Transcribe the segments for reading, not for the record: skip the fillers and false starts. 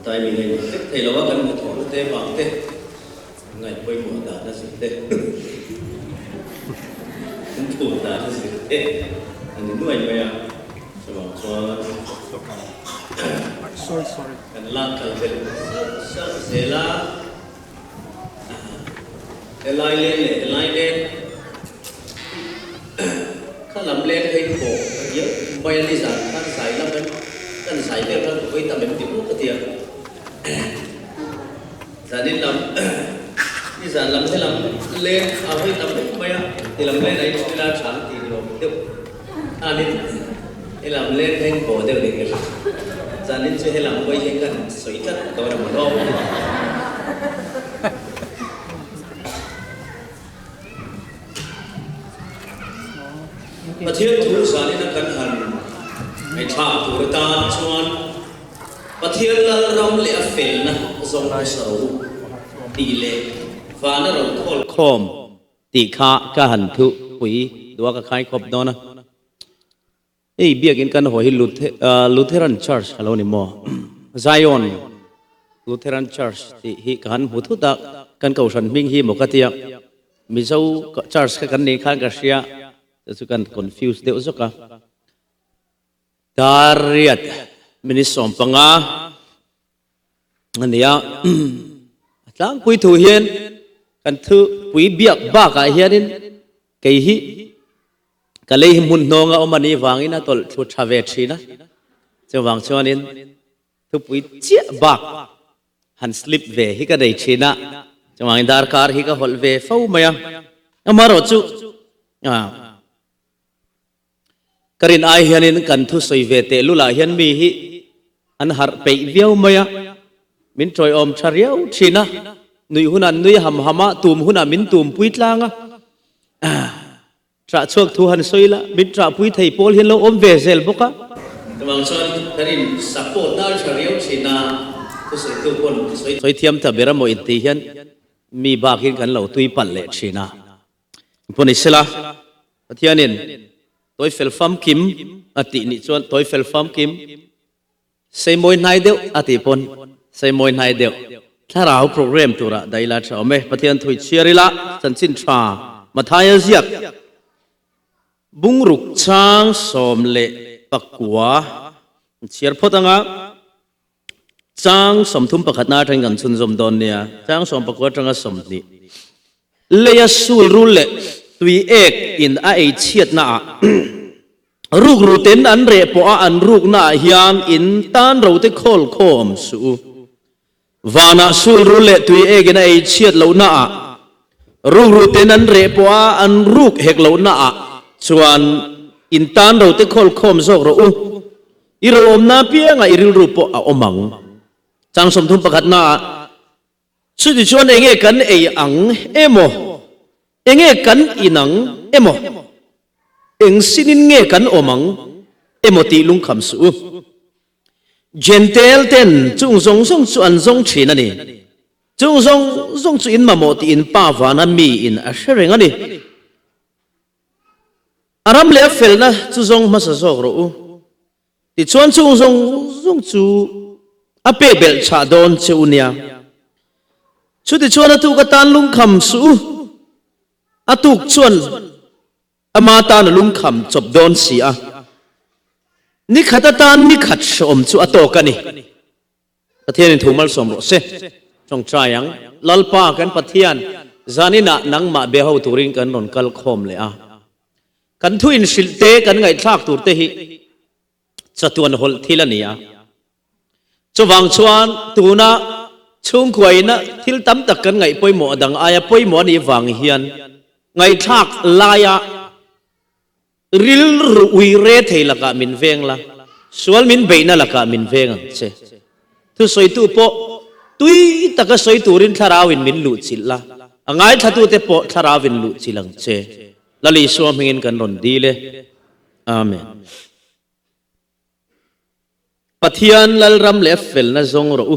Timing a inang vek thei lo a, kan hnathawhna te vang te, ngaih pawimawh dan a zir te, kan thum dan a zir te a ni nuai mai a, chuvang chuan kan lak kal belh sauh sauh zel a, helai leng leh helai leng kha lam leng phei pawh ka diau mai a, nizan khan zai lam em kan zai vel khan ka hawi tam em ti maw ka ti a. Zanin lam nizan lam helam leng a hawi tam vek mai a, tilam len a inchhung ila tha an tih ni awm deuh khanin helam len kha in bawh deuh ni ka hria. Zanin chu helam hawi hian kan sawi tlat dawn a maw lawm. Pathian thu zanin a kan han ngaihthlak tur atan chuan Pathian lal ram leh a felna zawng hmasa ro tih leh vana ro khawl khawm tih kha ka han thu pui duh a ka khai khawp dawn a. Hei biakin kan haw hi Lutheran Church a lo ni maw? Zion Lutheran Church tih hi ka han hmu thut a, kan kohhran hming hi maw ka tia, Mizo Church kha kan nih khan ka hria, chu chu kan confuse deuh zawk a. Dar riat minute 15 a ni a, a tlangpui thu hian kan thupui biak bakah hianin kei hi ka lei hi hmun hnawng a awm a nih vangin a tawlh thlu tha ve thin a, chuvang chuanin thupui chiah bak han slip ve hi ka nei thin a, chuvangin darkar hi ka hawlh ve fo mai a, amaherawhchu Ka rin ai hianin kan thusawi ve tehlul ah hian mi hi an harh peih viau mai a, min tawiawm tha riau thin a, nuih hunah an nui ham ham a, tum hunah min tum pui tlang a, ṭah chhuak thu han sawi la, min ṭah pui thei pawl hian lo awm ve zel bawk a. Chuvang chuan ka rin support na tha riau thin a, thusawitu pawn sawi thiam ta ber amaw intih hian mi bakin kan lo tui palh leh thin a. Pawh ni sela, Pathianin tawi fel famkim a tih nih chuan tawi fel famkim, seimawi hnai deuh a tih pawn seimawi hnai deuh. Thlarau program turah daih ila tha awm e. Pathian thui chhiar ila chanchin tha Mathaia ziak bungruk chang 19 chhiar phawt anga. Chang 31 na atangin kan chhunzawm dawn nia, chang 19 atanga 20. Leia sul rul leh tui ek in a ei chhiatna ah ruk ru ten an reh pawh a an rukna ah hian in tan ro te khawl khawm suh u. Vanah sul rul leh tui ek in a ei chhiat lohna ah ruk ru ten an reh pawh a an ruk hek lohna ah chuan in tan ro te khawl khawm zawk rawh u. I rawlawmna apiangah i rilru pawh a awm ang. Chang 31 naah, Chuti chuan enge kan ei ang emaw, enge kan in ang emaw, eng sinin nge kan awm ang emaw tih lungkham suh u. Jentail ten chung zawng zawng chu an zawng thin a ni. Chung zawng zawng chu in mamawh tih in Pa vana mi in a hre reng a ni. A ram leh a felna chu zawng hmasa zawk rawh u. Tichuan chung zawng zawng chu a pek belh chhah dawn che u nia. Chutichuan a tuk atan lungkham suh u. A tuk chuan ama tan a lungkham chawp dawn si a. Ni khat atan ni khat hrehawm chu a tawk a ni. Pathianin thu malsawm rawh se. Tawngtai ang. Lalpa kan Pathian, zaninah nangmah be ho turin kan rawn kal khawm leh a. Kan thu inhrilh te, kan ngaihthlak tur te hi chatuan hawlh thil a ni a. Chuvang chuan tuna chhungkuaina thil tam tak kan ngaih pawimawh dang aia pawimawh a nih vang hian ngaihthlak laia Rilru ui re thei lakah min veng la, sual min beihna lakah min veng ang che. Thusawitu pawh tui taka sawi turin thlarauin min luhchilh la, a ngaithlatute pawh thlarauin luhchilh ang che. Lal Isua hmingin kan rawn dil e. Amen. Pathian Lalram leh a felna zawng rawh u.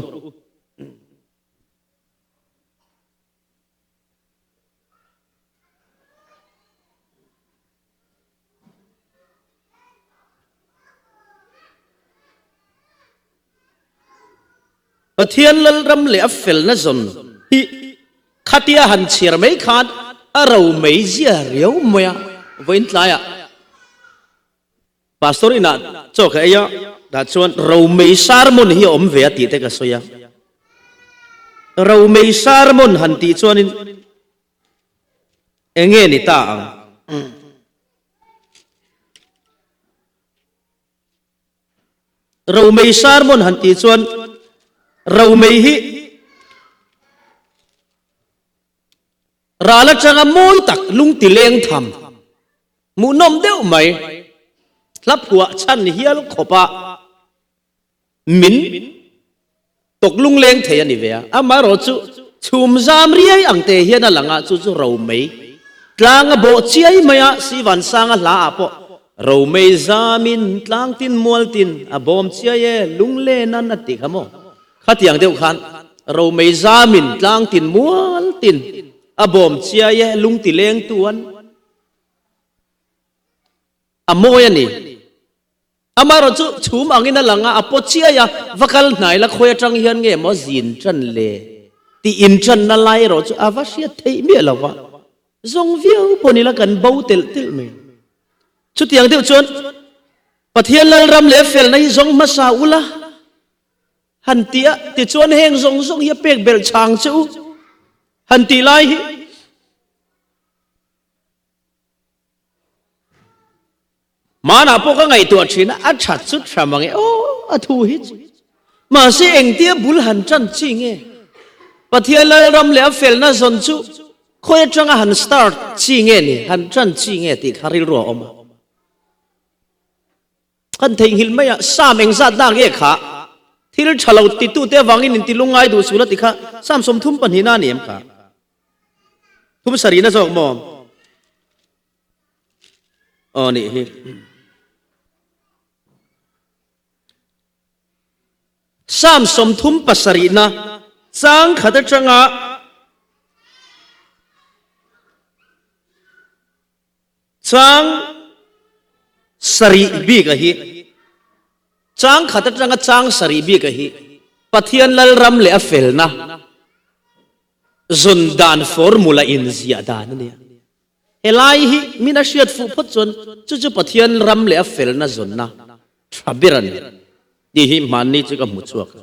Pathian Lalram leh a felna zawn hi khatia han chhiar mai khan a ro mai zia riau mai a, vawiin tlaiah Pastor inah chaw ka ei a, tah chuan romei sermon hi a awm ve a tih te ka sawi a. Romei sermon han tih chuanin eng nge ni ta ang? Romei sermon han tih chuan romei hi Ral atanga mawi tak lungti leng tham hmuhnawm deuh mai hla phuah chhan hial khawpa min tawk lungleng thei a ni ve a. Amaherawh chu chhum zam riai ang te hian a lang a, chu chu Romei tlang a bawh chiai mai a, Sivansanga hla ah pawh Romei zamin tlang tin mual tin a bawm chiai e lunglen an a ti kha maw? Khatiang deuh khan Romei zamin tlang tin mual tin a bawm chiai e lungti leng tu an a mawi a ni. Amaherawh chu chhum angin a lang a, a paw chiai a, va kal hnai la khawi atang hian nge maw zin tan le tih intranna lai erawh chu a va hriat theih miah lo va, zawng viau pawh ni la kan bo telh telh mai. Chutiang deuh chuan Pathian Lalram leh felna hi zawng hmasa ula. Han ti a, tichuan heng zawng zawng hi a pek belh chhang che u. Han tih lai hi Hmanah pawh ka ngaihtuah thin a, a that chu tha mang e, aw a thu hi chu. Mahse engtia bul han tan chi nge? Pathian Lalram leh a felna zawn chu khawi atanga han start chi nge ni, han tan chi nge tih kha rilru a awm a. Kan theihnghilh mai a, Sam engzat na nge kha? Thil tha lo titute avangin inti lungngai duh sul a ti kha, Sam 32 na a ni em kha? Thum sarih na zawk maw? Aw nih hi. Sam 37 na chang khat atanga Chang sarih bik a hi, Chang khat atanga chang sarih bik a hi Pathian Lalram leh a felna zawn dan formula inziah dan a nia. Helai hi min a hriat fuh phawt chuan chu chu Pathian ram leh a felna zawnna tha ber a ni tih hi hmanni chu ka hmu chhuak a.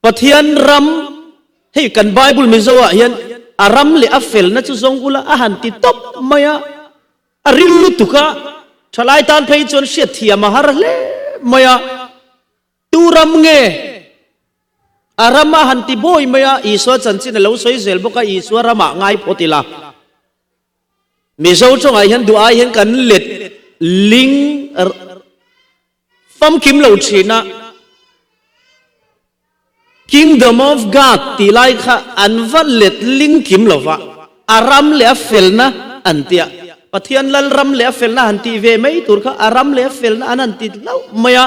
Pathian ram, hei kan Bible Mizo ah hian a ram leh a felna chu zawng ula a han ti tawp mai a, a ril lutuk a, thalai tan phei chuan hriatthiam a har hle mai a, tu ram nge a ram a han ti bawi mai a, Isua chanchin a lo sawi zel bawk a, Isua ramah ngai phawt ila. Mizo tawngah hian duh ai hian kan let ling Famkim lo thina Kingdom of God tih lai kha an va let ling kim lo va, a ram leh a felna an tia. Pathian lal ram leh a felna han tih ve mai tur kha a ram leh a felna an han ti hlauh mai a.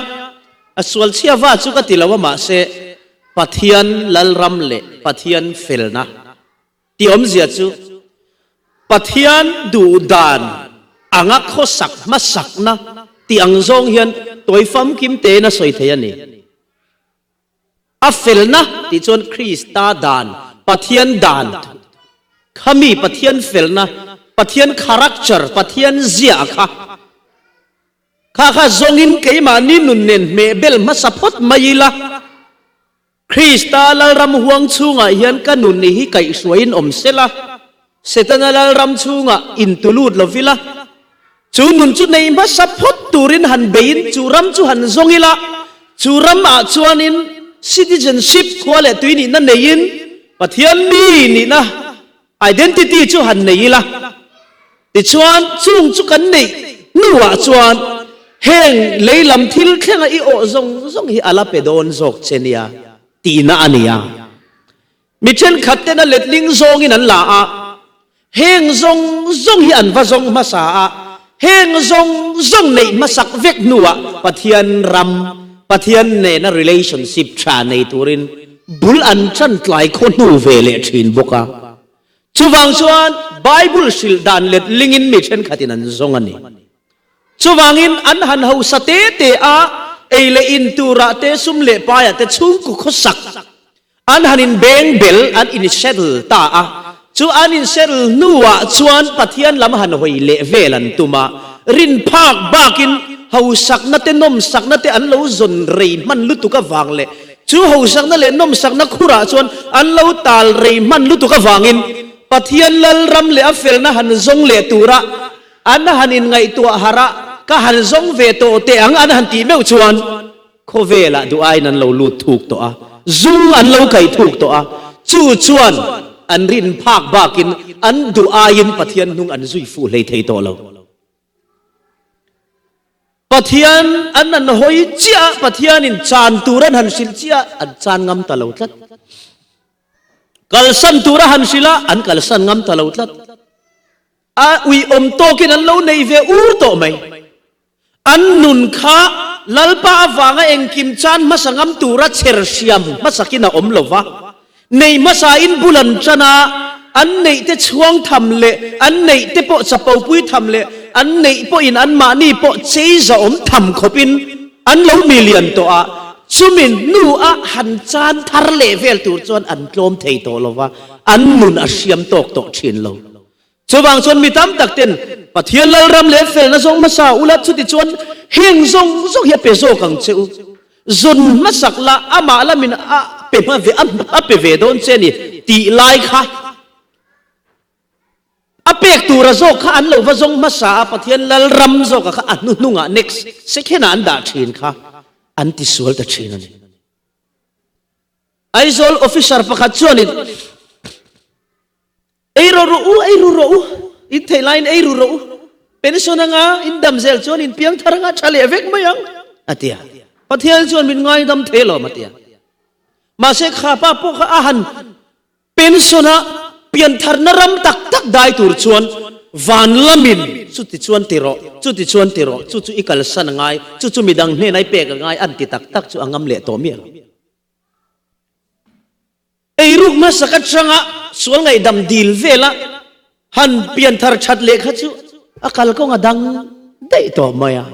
A sual chhia va chu ka ti lo a mahse Pathian lal ram leh Pathian felna tih awmzia chu Pathian duh dan anga khawsak hmasakna tih ang zawng hian tawi famkim tein a sawi thei a ni. A felna tih chuan Krista dan, Pathian dan kha mi Pathian felna, Pathian character, Pathian zia kha kha kha zawngin keimahni nun nen hmehbel hmasa phawt mai ila. Krista Lalram huang chhungah hian ka nun hi kaihhruaiin awm sela, Setana Lalram chhungah intulut lovila, chu nun chu nei hmasa phawt turin han beiin chu ram chu han zawng ila, chu ramah chuanin citizenship khua leh tui nihna neiin Pathian mi nihna identity chu han nei ila, tichuan chung chu kan neih hnuah chuan heng lei lam thil thlenga i awh zawng zawng hi a la pe dawn zawk che nia tihna a ni a. Mi thenkhat ten a letling zawngin an la a, heng zawng zawng hi an va zawng hmasa a, heng zawng zawng neih hmasak vek hnuah Pathian ram, Pathian nena relationship tha nei turin bul an tan tlai khaw hnu ve leh thin bawk a. Chuvang chuan Bible hrilh dan let lingin mi thenkhatin an zawng a ni. Chuvangin an han hausa te te a, ei leh in turah te, sum leh paiah te chhungkaw khawsak an han in beng bel, an in settle ta a. Chu an in settle hnuah chuan Pathian lam han hawi leh vel an tum a, rin phak bakin hausakna te nawmsakna te an lo zawn rei hman lutuk avang leh chu hausakna leh nawmsakna khurah chuan an lo tal rei hman lutuk avangin Pathian Lalram leh a felna han zawng leh tura an han inngaihtuah harh a, ka han zawng ve tawh teh ang an han tih meuh chuan khawvelah duh aiin an lo lut thuk tawh a, zung an lo kaih thuk tawh a, chu chuan an rin phak bakin an duh aiin Pathian hnung an zui fuh hlei thei tawh lo. Pathian an an hawi chiah a, Pathianin chan tur an han hrilh chiah a, an chan ngam ta lo tlat. Kalsan tur a han hrilh a, an kalsan ngam ta lo tlat. A uiawm tawkin an lo nei ve ur tawh mai. An nun kha Lalpa avanga engkim chan hmasa ngam tura chher hriam hmasakin a awm lo va. Nei hmasain bul an tan a, an neih te chhuang tham leh an neih te pawh chapopui tham leh an neih pawhin anmahni pawh chei zahawm tham khawpin an lo mi lian tawh a, chumi hnua han chan thar leh vel tur chuan an tlawm thei tawh lo va, an nun a hriam tawk tawh thin lo. Chuvang chuan mi tam tak ten Pathian Lalram leh felna zawng hmasa ula chuti chuan heng zawng zawng hi a pe zawk ang che u. Zun hmasak la amah lamin a pe hma ve a pe ve dawn che ni tih lai kha a pek tura zawk kha an lo va zawng hmasa a Pathian Lalram zawka kha a hnuhnungah next second ah an dah thin kha an tisual ta thin a ni. Aizawl officer pakhat chuanin Ei rawh rawh u, ei ru rawh u, in theih laiin ei ru rawh u, pension anga in dam zel chuan in piang thar anga tha leh vek mai ang, a ti a. Pathian chuan min ngaidam thei alawm, a ti a. Mahse kha pa pawh kha a han pension a, pian tharna ram tak tak dai tur chuan van lamin chuti chuan ti rawh, chuti chuan ti rawh, chu chu i kalsan a ngai, chu chu midang hnenah i pek a ngai an ti tak tak chu a ngam leh tawh miah lo. Eiruk hmasak atanga sual ngaihdam dil vela han pianthar that leh kha chu a kalkawng a dang daih tawh mai a.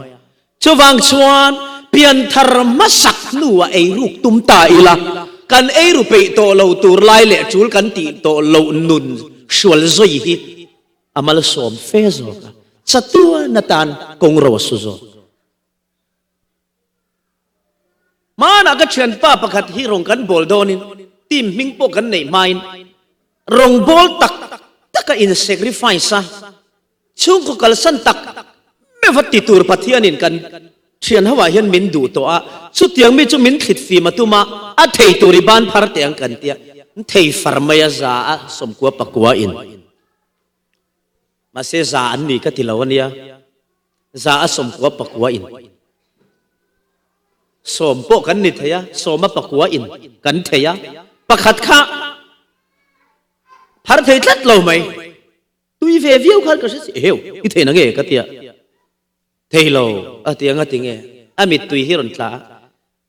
Chuvang chuan pianthar hmasak hnuah eiruk tum ta ila, kan eiru peih tawh lo tur lai leh tul kan tih tawh loh nun hrual zawi hi a malsawm fe zawk a, chatuan atan kawngro a su zawk. Hmanah ka thianpa pakhat hi rawng kan bawl dawnin team hming pawh kan neih hmain rawngbâwl tak taka in sacrifice a, chhungkaw kalsan tak meuh va ti tur Pathianin kan thian ho ah hian min duh tawh a, chutiang mi chu min thlit fim a tum a, a thei tur i ban phar teh ang kan tia, thei far mai a za a sawmkua pakua in. Mahse za an ni ka ti lo ania, za a sawmkua pakua in sawm pawh kan ni thei a, sawma pakua in kan thei a, pakhat kha phar thei tlat lo mai, tui ve viau khan ka hre si, eheu i theihna nge ka tia, thei lo a ti anga tinge a mittui hi rawn tla a,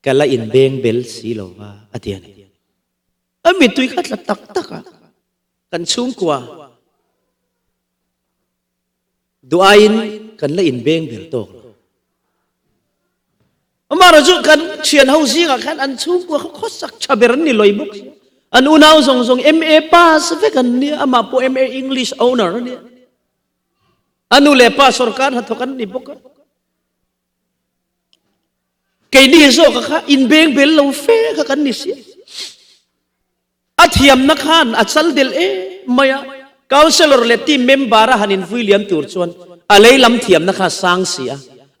ka la inbeng bel si lo va a ti a ni. A mittui kha tla tak tak a. Kan chhungkua duh aiin kan la inbeng ber tawk lo. Amaherawhchu kan thian ho zingah khan an chhungkua kha khawsak tha ber an ni lawih bawk si. An unau zawng zawng MA pass vek an nia, amah pawh MA English owner a nia. A nu leh pa sorkar hnathawk an ni bawk a. Keini zawka kha inbeng bel lo fe kha kan ni si. A thiamna khan a chal del em mai a, councillor leh team member a han invui liam tur chuan a lei lam thiamna kha a sang si a,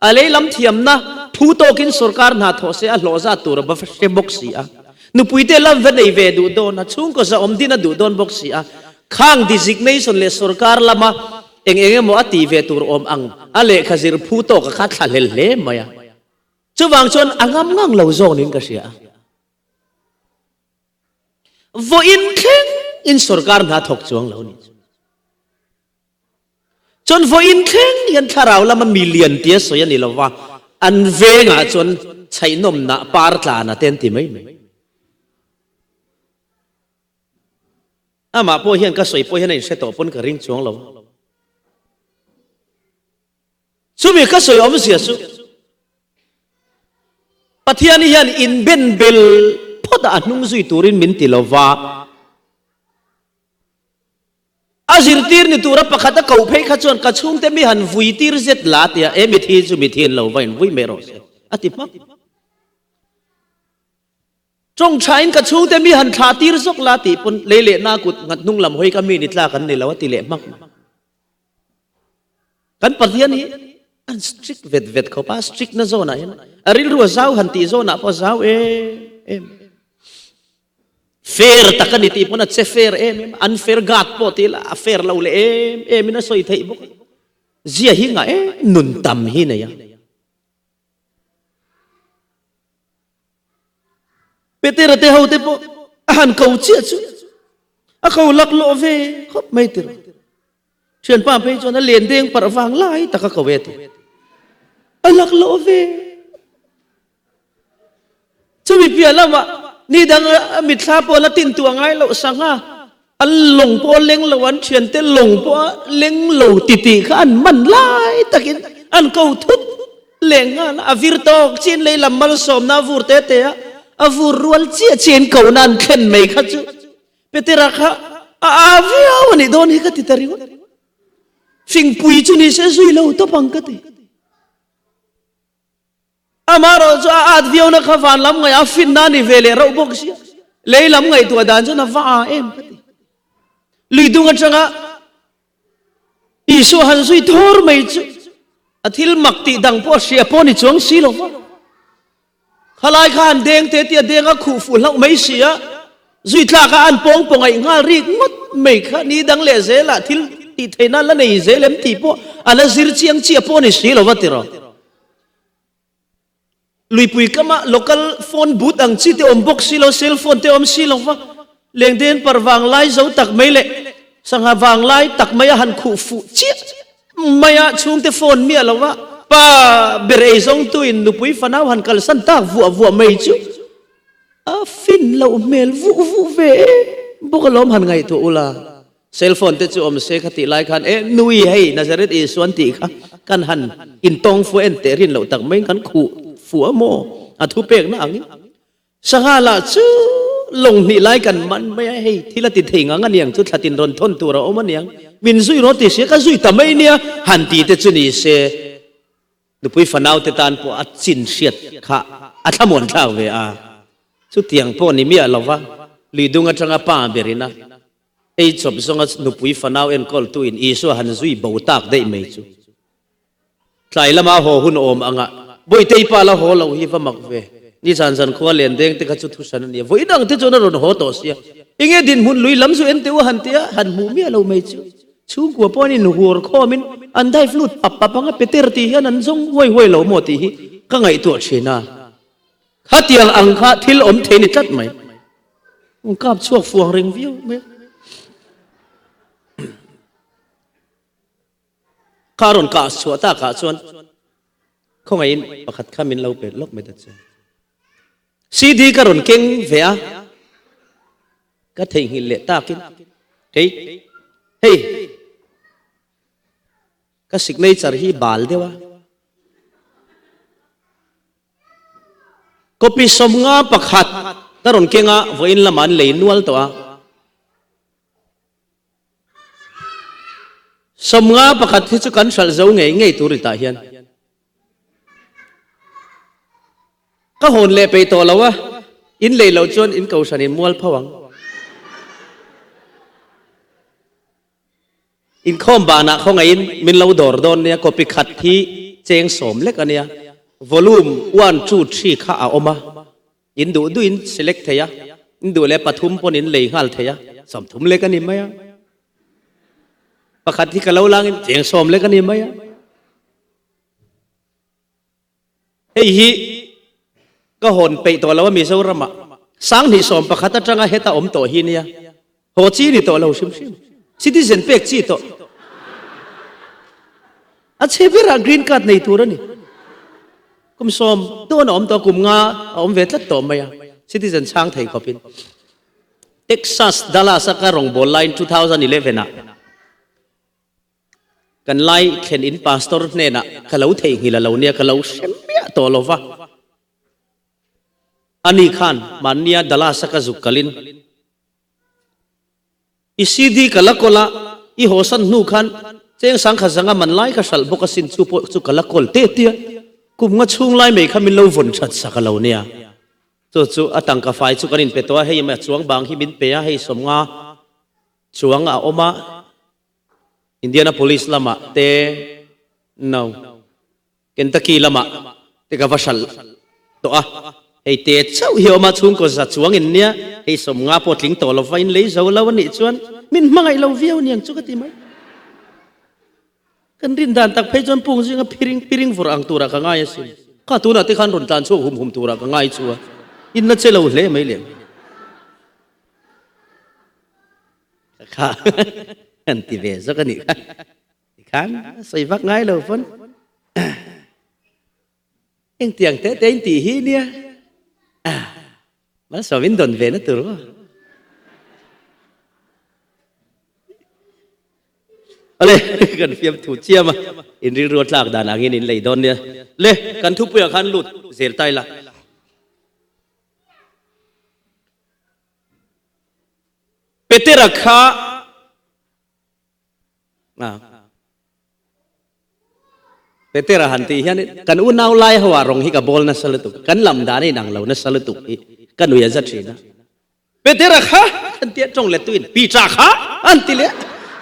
a lei lam thiamna phu tawkin sorkar hna thawh se a hlawh zat tur a va hre bawk si a, nupuite lam va nei ve duh dawn a, chhungkaw zahawm din a duh dawn bawk si a, khang designation leh sorkar lama eng eng emaw a tih ve tur awm ang a lehkha zir phu tawka kha thla hlel hle mai a, chuvang chuan a ngam ngang lo zawk niin ka hria a. Vawiin thleng in sorkar hna thawk chuang lo ni. Chuan vawiin thleng hian thlarau lama mi lian tia sawi a ni lo va, an vengah chuan chhaihnawmna par tlan a te an ti mai mai. Amah pawh hian ka sawi pawh hian a inhre tawh pawn ka ring chuang lo. Chumi ka sawi awmzia chu. Pathian hian inben bel phawt a hnung zui turin min ti lo va. A zirtir ni tura pakhat a koh phei kha chuan ka chhungte mi han vui tir zet la tia e mithi chu mithi an lo va in vui mai rawh se a ti hmak. Tawngthain ka chhungte mi han thlah tir zawk la tih pawn lei leh na kut nghat hnung lam hawi ka mi ni tlak an ni lo a ti leh hmak mai. Kan Pathian hi an strict vet vet khawp a, strict na zawnah hian a rilru a zau han tih zawnah pawh a zau em em. Fair tak a ni tih pawn a che fair em em a, unfair God pawh ti ila a fair lo leh em em in a sawi theih bawk a. Zia hi ngah em nun tam hi nei a. Petera te ho te pawh a han ko chiah chu a ko laklawh ve khawp mai tir. Thianpa phei chuan a len deng parh vang lai tak a ko e ti. A laklawh ve. Chumi piah lamah ni dang a mitthla pawh la tin tuah ngai loh sangha an lawng pawh a leng lo an thiante lawng pawh a leng lo titih kha an man lai takin an ko thut leh nghal a, a vir tawk chiin lei lam malsawmna a vur te te a, a vur rual chiah chiah in kohna an thlen mai kha chu Petera kha a a viau a nih dawn hi ka ti ta ringawt. Fingpui chu ni se zui lo tawp ang ka ti. Amaherawh chu a at viauna kha van lam ngaih a finna a ni ve leh rauh bawk sia. Lei lam ngaihtuah dan chuan a va a em ka ti. Lui dung atanga Isua han zui thawr mai chu a thil mak tih dang pawh a hria pawh ni chuang si lo va. Khalai kha han deng te tia deng a khuh fuh hlauh mai si a, zui tlak a an pawng pawh ngaih nghal rik ngawt mai kha ni dang leh zelah thil tih theihna la nei zel em tih pawh a la zir chiang chiah pawh ni si lo va ti rawh. Luipui kama local phone booth ang chi te awm bawk si lo, cell phone te awm si lo va, lengden par vanglai zo tak mai leh sangha vanglai tak mai a han khuh fuh chiah mai a, chhungte phone miah lo va, pa ber ei zawngtuin nupui fanau han kalsan tak vuah vuah mai chu a fin loh hmel vuh vuh ve bawk alawm han ngaihtuah ula. Cell phone te chu awm se kha tih lai khan e nui hei Nazareth Isua an tih kha kan han intawng fu en teh rin loh tak maiin kan khuh fu a maw a thu pekna angin sangha lah chu lawng hnih lai kan man mai a hei thil a ti thei ngang aniang chu thlatin rawn thawn tur a awm aniang min zui rawh ti sia ka zui ta mai nia han ti te chu ni se Nupui fanaute tan pawh a chin hriat kha a thlamuan thlak ve a, chutiang pawh ni miah lova lui dung atanga pa berin a ei chawp zawnga nupui fanau enkawltuin Isua han zui bo tak daih mai chu tlai lama haw hun awm anga Bawitei pa la haw lo hi va mak ve, nizan zan khua len deng te kha chu thuhran a nia, vawi dang te chuan a rawn haw tawh sia, enge dinhmun lui lam zu en teh u han tia han hmuh miah lo mai chu. Chhungkua pawh an inhuar khawmin an dive lut pap pap ang a, Peter tih hian an zawng huai huai lo maw tih hi ka ngaihtuah thin a. Khatiang ang kha thil awm thei ni tlat mai. An kap chhuak fuang reng viau mai a. Kha a rawn kah chhuah takah chuan khawngaihin pakhat kha min lo pe lawk mai ta che. CD ka rawn keng ve a. Ka theihnghilh leh takin kei hei ka signature hi bal deuh a. Copy 51 ka rawn keng a, vawiin lamah an lei nual tawh a. 51 hi chu kan hralh zo ngei ngei tur i tah hian. Ka hawn leh peih tawh lo a, in lei loh chuan in kohhran in mual pho ang. Inkhawm banah khawngaihin min lo dawr dawn nia, copy khat hi cheng sawm lek a nia, volume one, two, three kha a awm a, in duh duh in select thei a, in duh leh pathum pawn in lei nghal thei a, 30 lek a ni mai a, pakhat hi ka lo langin cheng sawm lek a ni mai a. Hei hi ka hawn peih tawh lo a Mizoramah 2011 atanga heta awm tawh hi nia. Haw chi ni tawh lo hrim hrim. Citizen pek chi tawh. A chhe berah green card nei tur a ni. Kum sawm dawn a awm tawh a, kum nga a awm ve tlat tawh mai a, citizen chhang thei khawpin. Texas Dallas a ka rawngbâwl laiin 2011 ah Kan lai thlen in pastor hnenah ka lo theihnghilh a lo nia, ka lo hre miah tawh lo va. Ani khan mahnia Dallas a ka zuk kalin i CD ka la kawl a, i hawsan hnu khan cheng sangkhat zanga man lai ka hralh bawk asin chu pawh chu ka la kawl teh tia kum nga chhung lai mai kha min lo vawn that sak a lo nia. Chu chu a tangka fai chu kan inpe tawh a, hei a chuang bang hi min pe a, hei sawmnga chuang a awm a, Indianapolis lamah te no. Kentucky lamah te ka va hralh tawh a, hei te chauh hi a awm a, chhungkaw za chuang in nia, hei 50 pawh tling tawh lova in lei zo lo a nih chuan min hmangaih lo viau niang chu ka ti mai. Kan rin dan tak phei chuan pung zinga phiring piring vawrh ang turah ka ngai asin. Kha tunah te khan rawn tlan chhuak hum hum turah ka ngai chu a, in la che lo hle mai lem. Kha an ti ve zawk a nih kha. Tikhan a sawi vak ngai lo pawn engtiang te te in tih hi nia malsawm in dawn ve na tur maw. Awle kan fiam thu chiam a in rilru a tlak dan angin in lei dawn nia le kan thupuiah khan lut zel ta ila. Petera kha Petera han tih hian kan unau lai ho ah rawng hi ka bawl nasa lutuk kan lam dan a inang lo nasa lutuk hi ka nui a za thin a. Petera kha kan tia tawng let tuin Peter kha an ti leh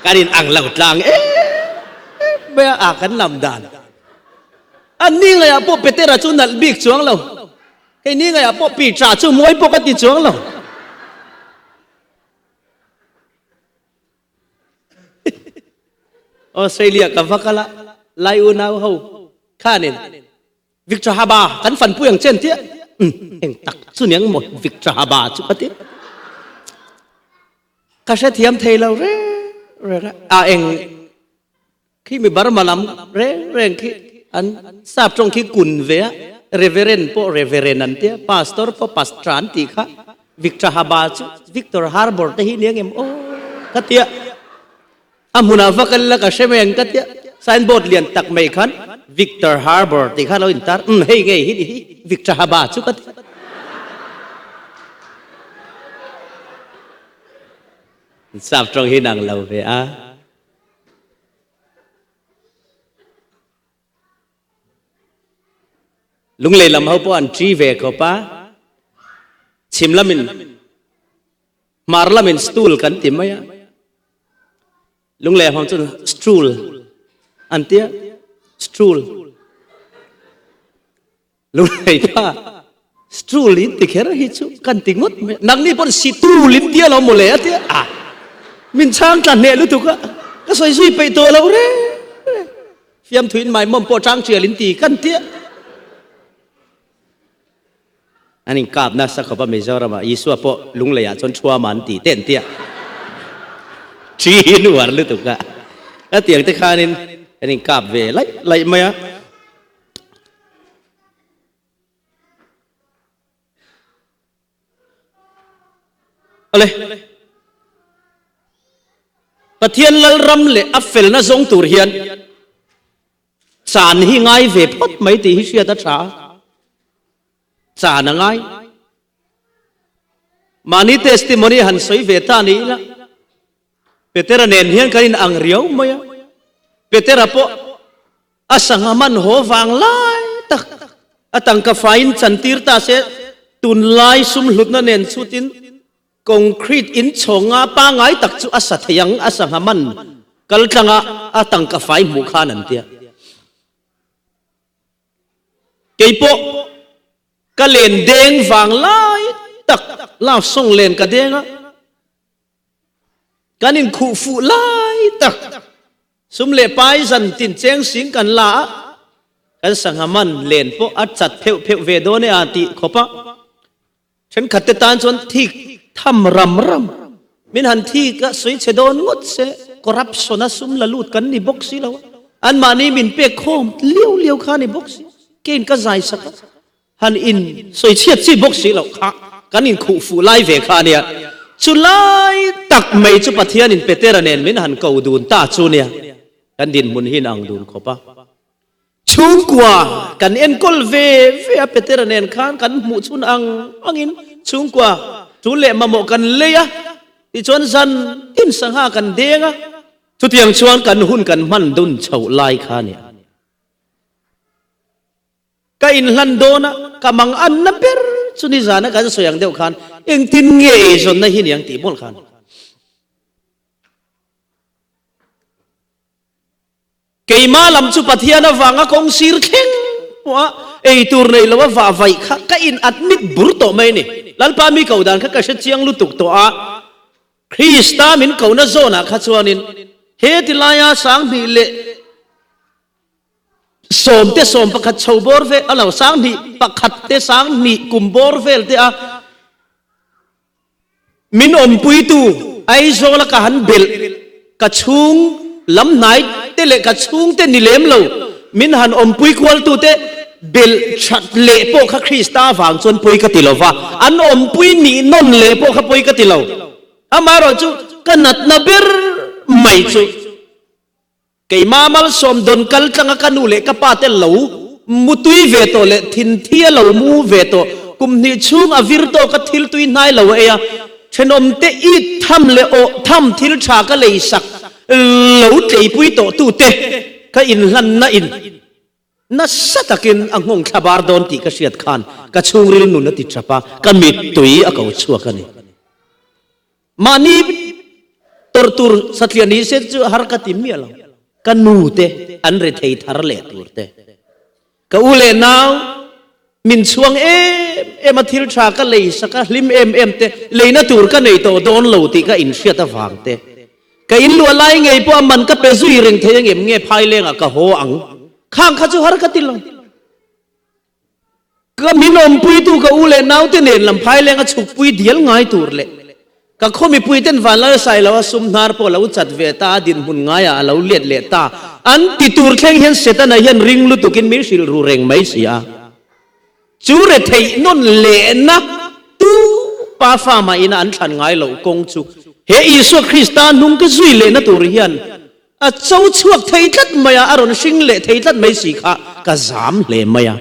kan in ang lo tlang em mai a kan lam dan an ni ngaiah pawh Petera chu nalh bik chuang lo kei ni ngaiah pawh Peter chu mawi pawh ka ti chuang lo. Australia ka va kal a, Lai unau ho khanin Victor Haba kan fanpui ang chen tia eng tak chu niang maw Victor Haba chu ka ti. Ka hrethiam thei lo reng reng a, a eng khi mi Burma lam reng reng khi an sap tawng khi kun ve a, Reverend pawh Reverend an tia, Pastor pawh Pastor an tih kha. Victor Haba chu Victor Harbor te hi nia ngem aw ka tia a hmunah va kal la ka hre mai ang ka tia signboard lian tak mai khan Victor Harbor tih kha lo intar um hei ngei hi ni hi Victor Haba chu ka tia sap tawng hi nang lo ve a. Lunglei lam ho pawh an ṭi ve khawp a, chhim lamin hmar lamin stool kan ti mai a, Lunglei hmang chuan stool an tia, stool. Lunglei pa stool in ti kher hi chu kan ti ngawt mai, nangni pawn situl in tia lo mawle a tia, a min chhang tla hneh lutuk a, ka sawi zui peih tawh lo reng reng. Fiamthuin maimawm pawh chang tial in ti kan tia. An inkap nasa khawp a Mizoram ah Isua pawh lunglei ah chuan thuama an ti te an tia. Thi in uar lutuk a. A tiang te khanin an inkap ve laih laih mai a. Awle. Pathian Lalram leh a felna zawng tur hian chan hi ngai ve phawt mai tih hi hriat a tha a. Chan a ngai. Mahni testimony han sawi ve ta ni ila, Petera nen hian kan inang riau mai a. Petera pawh A sangha man haw vang lai tak a tangka faiin chantir ta se, tunlai sum hlutna nen chutin concrete in chhawnga pangai tak chu a sa thei ang, a sangha man kal tlanga a tangka fai hmuh khan an tia. Keipawh ka len deng vang lai tak love song len ka deng a. Kan inkhuh fuh lai tak sum leh pai zan tin cheng sing kan la a, kan sangha man len pawh a chat pheuh pheuh ve dawn e a tih khawp a. Thenkhat te tan chuan thik tham ram ram min han thik a sawi chhe dawn ngawt se corruption a sum la lut kan ni bawk si lo a, anmahni min pek khawm liau liau kha ni bawk si, kein ka zai sak a. Han in sawi chhiat chi bawk si loh kha kan inkhuh fuh lai ve kha a nia. Chu lai tak mai chu Pathianin Petera nen min han ko dun ta chu nia. Kan dinhmun hi in ang dun khawp a. Chhungkua kan enkawl ve ve a, Petera nen khan kan hmuh chhun ang angin chhungkua tul leh mamawh kan lei a, tichuan zan tin sangha kan deng a, chutiang chuan kan hun kan hman dun chhoh lai kha a ni. Ka inhlan dawn a, ka mang anna ber chu nizana kan sawi ang deuh khan engtin nge eizawnna hi niang tih mawlh khan. Keimah lam chu Pathian avanga kawng sir thleng pawh a ei tur nei lo a vah vaih kha ka in admit bur tawh mai a ni. Lalpa mi koh dan kha ka hre chiang lutuk tawh a, Krista min kohna zawnah kha chuanin he ti laia 2000 leh sawm te 11 chho bawr vel a lo 21 te 2000 kum bawr vel te a Min awmpuitu Aizawla ka han belh, ka chhung lam hnai te leh ka chhungte ni lem lo, min han awmpui kualtute belh that leh pawh kha Krista avang chuan pawi ka ti lo va, an awmpui nih nawn leh pawh kha pawi ka ti lo. Amaherawhchu ka natna ber mai chu. Keimah malsawm dawn kal tlanga ka nu leh ka pa te lo mutui ve tawh leh thinthi a lo mu ve tawh, kum hnih chhung a vir tawk a thil tui hnai lo a ei a, thenawm te it tham leh awh tham thil tha ka lei sak lo tleipui tawh tu te ka inhlanna in nasa takin a nghawng thla bar dawn tih ka hriat khan ka chhungril nun a ti tap a, ka mittui a ko chhuak a ni. Mahni tawrh tur satliah ni se chu har ka ti miah lo. Ka nu te an rethei thar leh tur te. Ka u leh nau min chhuang em em a thil tha ka lei sak a hlim em em te leina tur ka nei tawh dawn lo tih ka inhriat avang te. Ka inluah lai ngei pawh a man ka pe zui reng thei angem nge phailengah ka haw ang. Khang kha chu har ka ti lo. Ka min awmpuitu ka u leh naute nen lam phaileng a chhukpui dial ngai tur leh ka khaw mipuiten vanlal sai lo a sum hnar pawh a lo chat ve ta a dinhmun ngaiah a lo let leh ta an ti tur thleng hian Setana hian ring lutukin min hrilh ru reng mai si a. Chu retheih nawn lehna tu pa fa mah ina an thlan ngai loh kawng chu he Isua Krista hnung ka zui lehna tur hian A cho chhuak thei tlat mai a, a rawn hring leh thei tlat mai si kha ka zam hle mai a.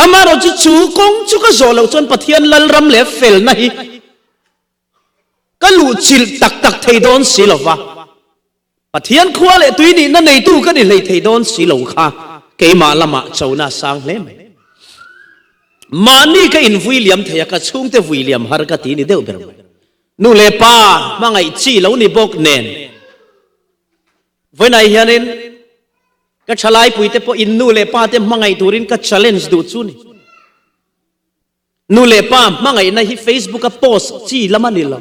Amaherawh chu chu kawng chu ka zawh loh chuan Pathian lalram leh felna hi ka luhchilh tak tak thei dawn si lo va, Pathian khua leh tui nihna neitu ka ni hlei thei dawn si lo kha keimah lamah chona a sang hle mai. Mahni ka invui liam thei a, ka chhungte vui liam har ka ti ni deuh ber mai. Nu leh pa hmangaih chi lo ni bawk nen vawiinah hianin ka thalaipuite pawh in nu leh pa te hmangaih turin ka challenge duh chu ni. Nu leh pa hmangaihna hi Facebook a post chi lam a ni lo.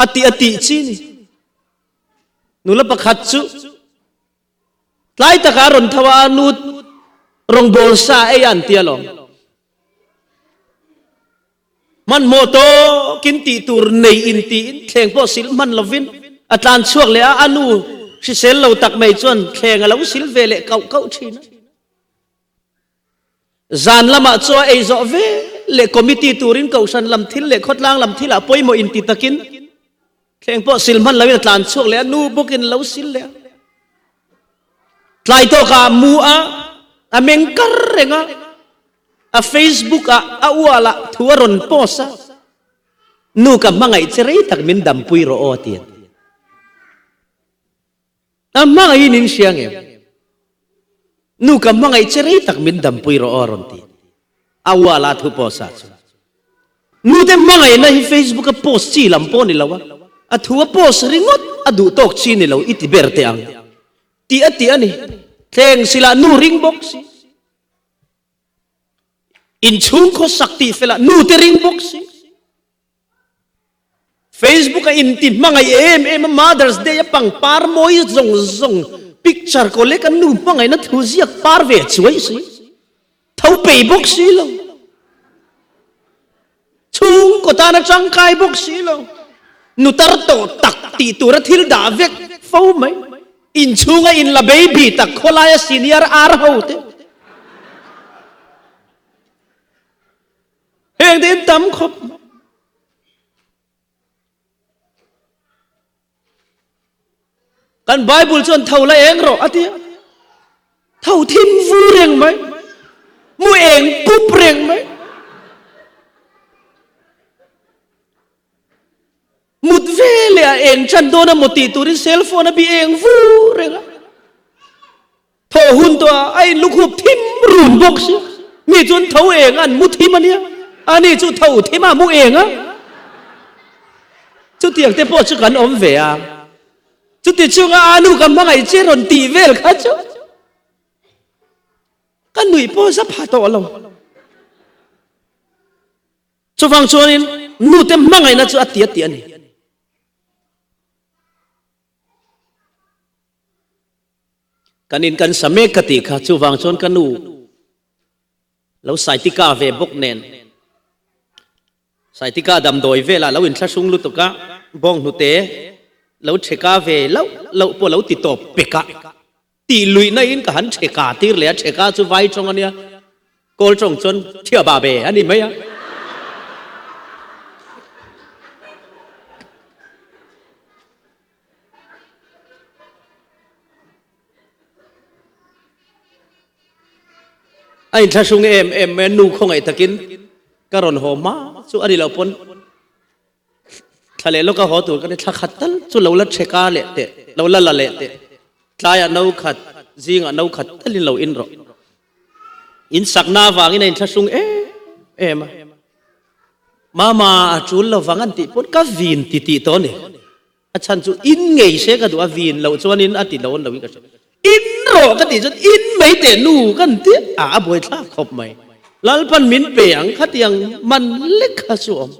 A tih a tih chi ni. Nula pakhat chu Tlai takah a rawn tho a, a nu rawngbawl sa ei a an ti alawm. Hmanhmawh tawkin tih tur nei in tiin thleng pawh sil hman lovin a tlan chhuak leh a, a nu hrisel lo tak mai chuan thleng a lo sil ve leh kauh kauh thin a. Zan lamah chu a ei zawh ve leh committee turin kohhran lam thil leh khawtlang lam thilah pawimawh inti takin thleng pawh sil hman loin a tlan chhuak leh a, nu bawkin lo sil leh a. Tlai tawkah a mu a, a meng kar reng a, a Facebook ah a ual ah thu a rawn post a, Nu ka hmangaih che rei tak min dampui rawh aw a ti a. A hmangaihin in hria ngem? Nu ka hmangaih che rei tak min dampui rawh aw a rawn ti. A uala thu post ah chuan. Nu te hmangaihna hi Facebook a post chi lam pawh ni lo a, a thu a post ringawt a duh tawk chi ni lo i ti ber teh ang. Tih a ti a ni. Thleng sila nu ring bawk si. Inchhung khawsak tih felah nu te ring bawk si. Facebook a inti hmangaih em em a, Mother's Day a pangpar mawi zawng zawng picture ko leh kan nu hmangaihna thu ziak par ve chuai si, tho pei bawk si lo, chhungkaw tana tangkai bawk si lo, nu tar tawh tak tih tura thil dah vek fo mai, inchhunga inla baby tak khawlaia senior ar ho te. Heng te in tam khawp. Kan Bible chuan tho la eng rawh a ti a. Tho thim vu reng mai. Mu eng pup reng mai. Mut ve leh a eng chan dawn a maw tih turin cell phone a bi eng vu reng a. Thawh hun tawh ah a in lukhup thim run bawk si. Mi chuan tho eng an mu thim a nia. Ani chu tho thim a mu eng a. Chutiang te pawh chu kan awm ve a. Chuti chunga a nu ka hmangaih che rawn tih vel kha chu ka nuih pawh za pha tawh lo. Chuvang chuanin nute hmangaihna chu a ti a ti a ni. Kan in kan sa mek ka tih kha chuvang chuan ka nu lo saitika ve bawk nen saitika damdawi velah lo inthlahrung lutuk a bawng hnute lo chheka ve loh loh pawh lo ti tawp pek a tih luihna in ka han chheka tir leh a chheka chu vai tawng ania kawl tawng chuan thia ba be a ni mai a. A inthlahrung em em mai a, nu khawngaih takin ka rawn haw hma chu a ni lo pawn thla leh lawka haw tur ka ni, thla khat tal chu lo la chheka leh teh, lo la la leh teh, tlaiah no khat, zingah no khat talin lo in rawh. In sakna avangin a inthlahrung em em a. Mama a tul lovang an tih pawn ka vin ti tih tawh a ni. A chhan chu in ngei se ka duh a, vin loh chuanin a ti lo an loin ka hria. In rawh ka tih chuan in mai teh nu kan ti a, a buaithlak khawp mai. Lalpan min pe ang khatiang man lek kha chu awm.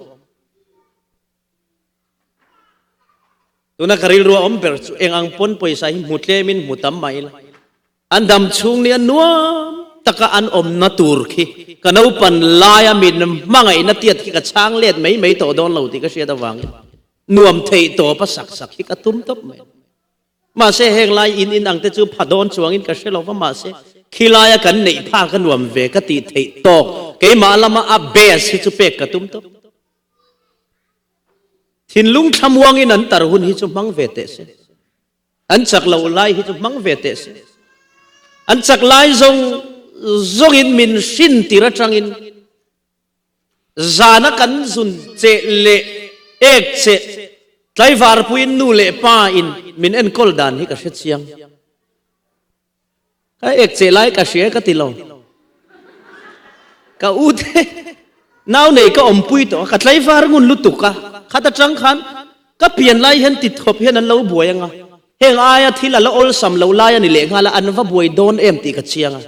Tuna ka rilru a awm ber chu eng ang pawn pawisa hi hmu tlemin hmu tam mah ila. An dam chhung nia nuam taka an awmna tur khi ka naupan laia min hmangaihna tiat khi ka chhang let mai mai tawh dawn lo tih ka hriat avangin nuam theih tawp a sak sak hi ka tum tawp mai. Mahse heng lai in in ang te chu pha dawn chuangin ka hre lo va mahse khilaia kan neih phak a nuam ve ka tih theih tawk keimah lama a best hi chu pek ka tum tawp. Thinlung thlamuangin an tar hun hi chu hmang ve teh se. An chak loh lai hi chu hmang ve teh se. An chak lai zawng zawngin min hrin tir atangin zana kan zun cheh leh ek cheh tlaivarpuiin nu leh pa in min enkawl dan hi ka hre chiang. Ka ek cheh lai ka hria ka ti lo. Ka u te nau nei ka awmpui tawh a, ka tlaivar ngun lutuk a, khat atang khan ka pian lai hian ti thawp hian an lo buai anga, heng aia thil a la awlsam lo lai a ni lehnghal a, an va buai dawn em tih ka chiang a.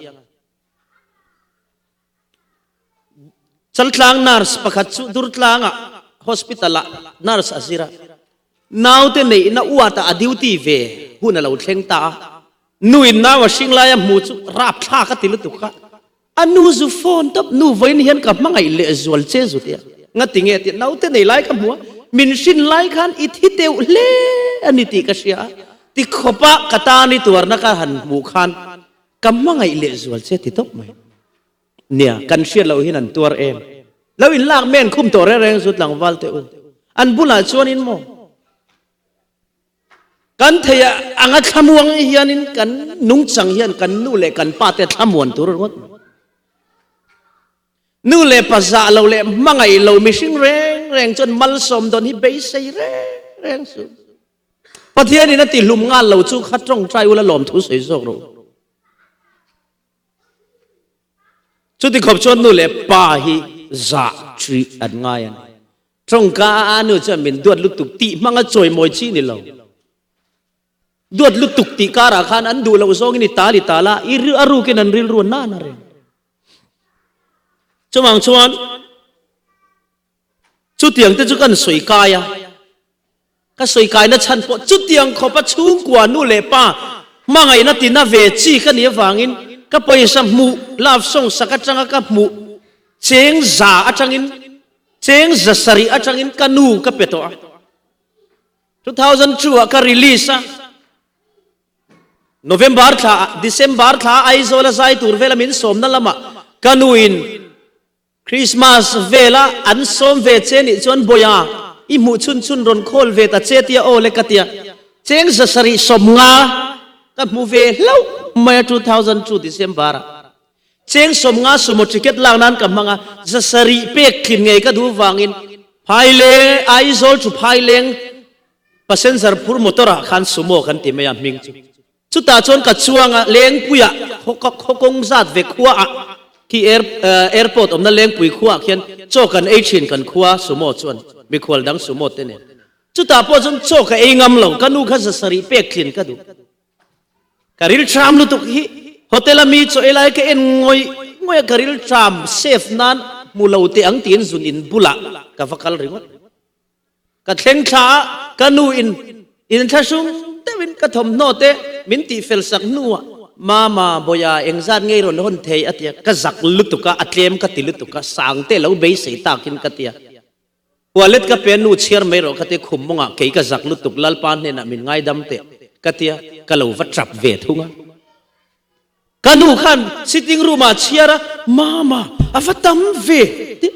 Chaltlang nurse pakhat chu Durtlangah hospital ah nurse a zir a, naute neihna uatah a duty ve hun a lo thleng ta a, nuin nau a hring laia hmu chu rapthlak a ti lutuk a, a nu zu phone tawp, nu vawiin hian ka hmangaih leh zual che zu tia, ngati nge tih naute nei lai ka hmu a, min hrin lai khan i thi deuh hle a ni tih ka hria a, tikhawpa ka tan i tuarna ka han hmuh khan Ka hmangaih leh zual che ti tawp mai. Nia, kan hriat loh hian an tuar em? Lo in lak men khum tawh reng reng zu tlangval teh u. An bulah chuanin maw? Kan thei anga thlamuang hianin kan nungchang hian kan nu leh kan pa te thlamuan tur ringawt mai. Nu leh pa zah lo leh hmangaih lo mihring reng reng chuan malsawm dawn hi beisei reng reng suh. Pathianin a tihlum nghal lo chu kha tawngtai ula lawmthu sawi zawk rawh u. Chuti khawp chuan nu leh pa hi zah ṭih an ngai a ni. Tawngka a nu chuan min duat lutuk tih hmanga chawimawi chi ni lo. Duat lutuk tih karah khan an duh loh zawngin i tal i tal a, i a rukin an rilru a nan a reng. Chuvang chuan chutiang te chu kan sawi kai a. Ka sawi kaina chhan pawh chutiang khawpa chhungkua nu leh pa hmangaihna tina ve chi ka nih avangin ka pawisa hmuh love song sak atanga ka hmuh cheng za atangin cheng za sarih atangin ka nu ka pe tawh a. 2002 ah ka release a. November thla ah December thla ah Aizawl a zai tur vela min sawmna lamah ka nu in Christmas vela an sawm ve che nih chuan Bawiha i hmuh chhun chhun rawn khawl ve ta che tia aw le ka tia cheng 750 ka hmu ve hlauh. mai a 2002 December ah. Cheng 50 sumo ticket lak nan ka hmang a, 700 pek tlin ngei ka duh vangin Phaileng, Aizawl chu Phaileng passenger phur motor ah khan sumo kan ti mai a hming chu. Chutah chuan ka chuang a, Lengpuiah khaw kawng zat ve khua ah khi airport awmna Lengpui khua ah khian chaw kan ei thin kan khua sumo chuan mikhual dang sumo te nen. Chutah pawh chuan chaw ka ei ngam lo, ka nu kha 700 pek thin ka duh. Ka rilṭam lutuk hi hotel a mi chaw ei lai ka en ngawih ngawih a, ka rilṭam safe nan hmu lo teh ang tiin zun in bulah ka va kal ringawt. Ka thleng thla a, ka nu in inthlahrung deuhin ka thawmhnaw te min tihfel sak hnuah Mama, Bawia, engzat ngei rawn hawn thei a ti a, ka zak lutuk a, a tlem ka ti lutuk a, sang te lo beisei takin ka ti a. Wallet ka pe a, nu chhiar mai rawh ka ti a, khum mawngah kei ka zak lutuk, Lalpa hnenah min ngaidam teh ka ti a, ka lo va tap ve thung a. Ka nu khan sitting room ah chhiar a, Mama, a va tam ve ti,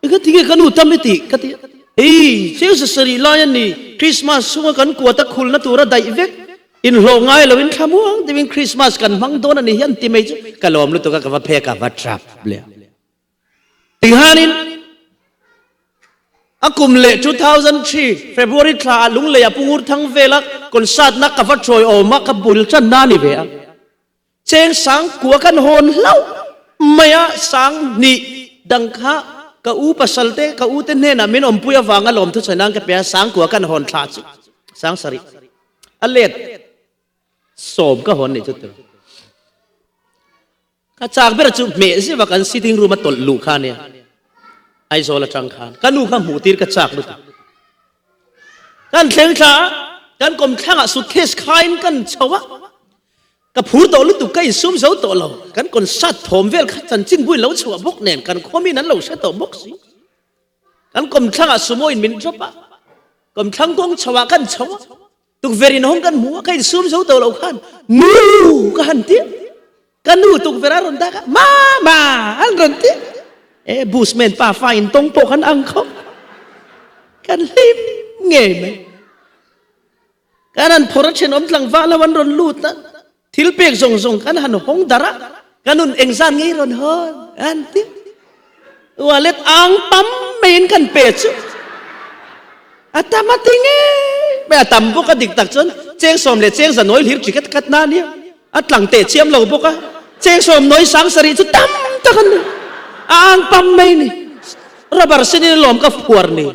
eng a ti nge ka nu tam i tih? ka ti a. Hei, cheu 7 lai a ni, Christmas chhunga kan kuat a khulna tura daih vek, inhlawh ngai loin thlamuang deuhin Christmas kan hmang dawn a ni hian ti mai chu ka lawm lutuk a, ka va phek a, va tap leh a. Tihanin a kum leh 2003 February thla ah Lunglei ah Pu Ngur Thang vela concert na ka va chawi awm a, ka bul chan na ni ve a. Cheng sang kua kan hawn hlauh mai a, sang hnih dang kha ka u pasal te, ka u te hnenah min awmpui avanga lawmthu sawi nan ka pe a, sang kua kan hawn thla chu sang sarih a let sawm ka hawn nih chu tur. Ka chak ber chu hmeh zeuh a kan sitting room a tawlh luh kha ania. Aizawl atang khan ka nu kha hmuh tir ka chak lutuk. Kan thleng thla a, kan kawmthlangah suitcase khain kan chho a. Ka phur tawh lutuk ka insum zo tawh lo. Kan concert thawm vel kha chanchin buin lo chhuah bawk nen kan khuamin an lo hre tawh bawk si. Kan kawmthlangah sumo in min drop a, kawmthlang kawng chho ah kan chho a. Tukverh in hawng kan hmu a, ka insum zo tawh lo khan nu ka han ti. Ka nu tukverh a rawn dak a, mama an rawn ti. E busman pa fa in tawng pawh kan ang khawp. Kan hlim ngei mai. Kan han phawrh a thenawm tlangval ho an rawn lut a, thil pek zawng zawng kan han hawng darh a, ka nun engzan ngei rawn hawn an ti. Wallet ang pam maiin kan pe chu a tam a ti ngei mai, a tam bawk a dik tak chuan cheng sawm leh cheng za nawi hlir ticket khat na nia, a tlang teh chiam lo bawk a, cheng sawm nawi sang sarih chu tam tak a ni, a ang pam mai ni, rubber sen in a lawm ka phuar ni.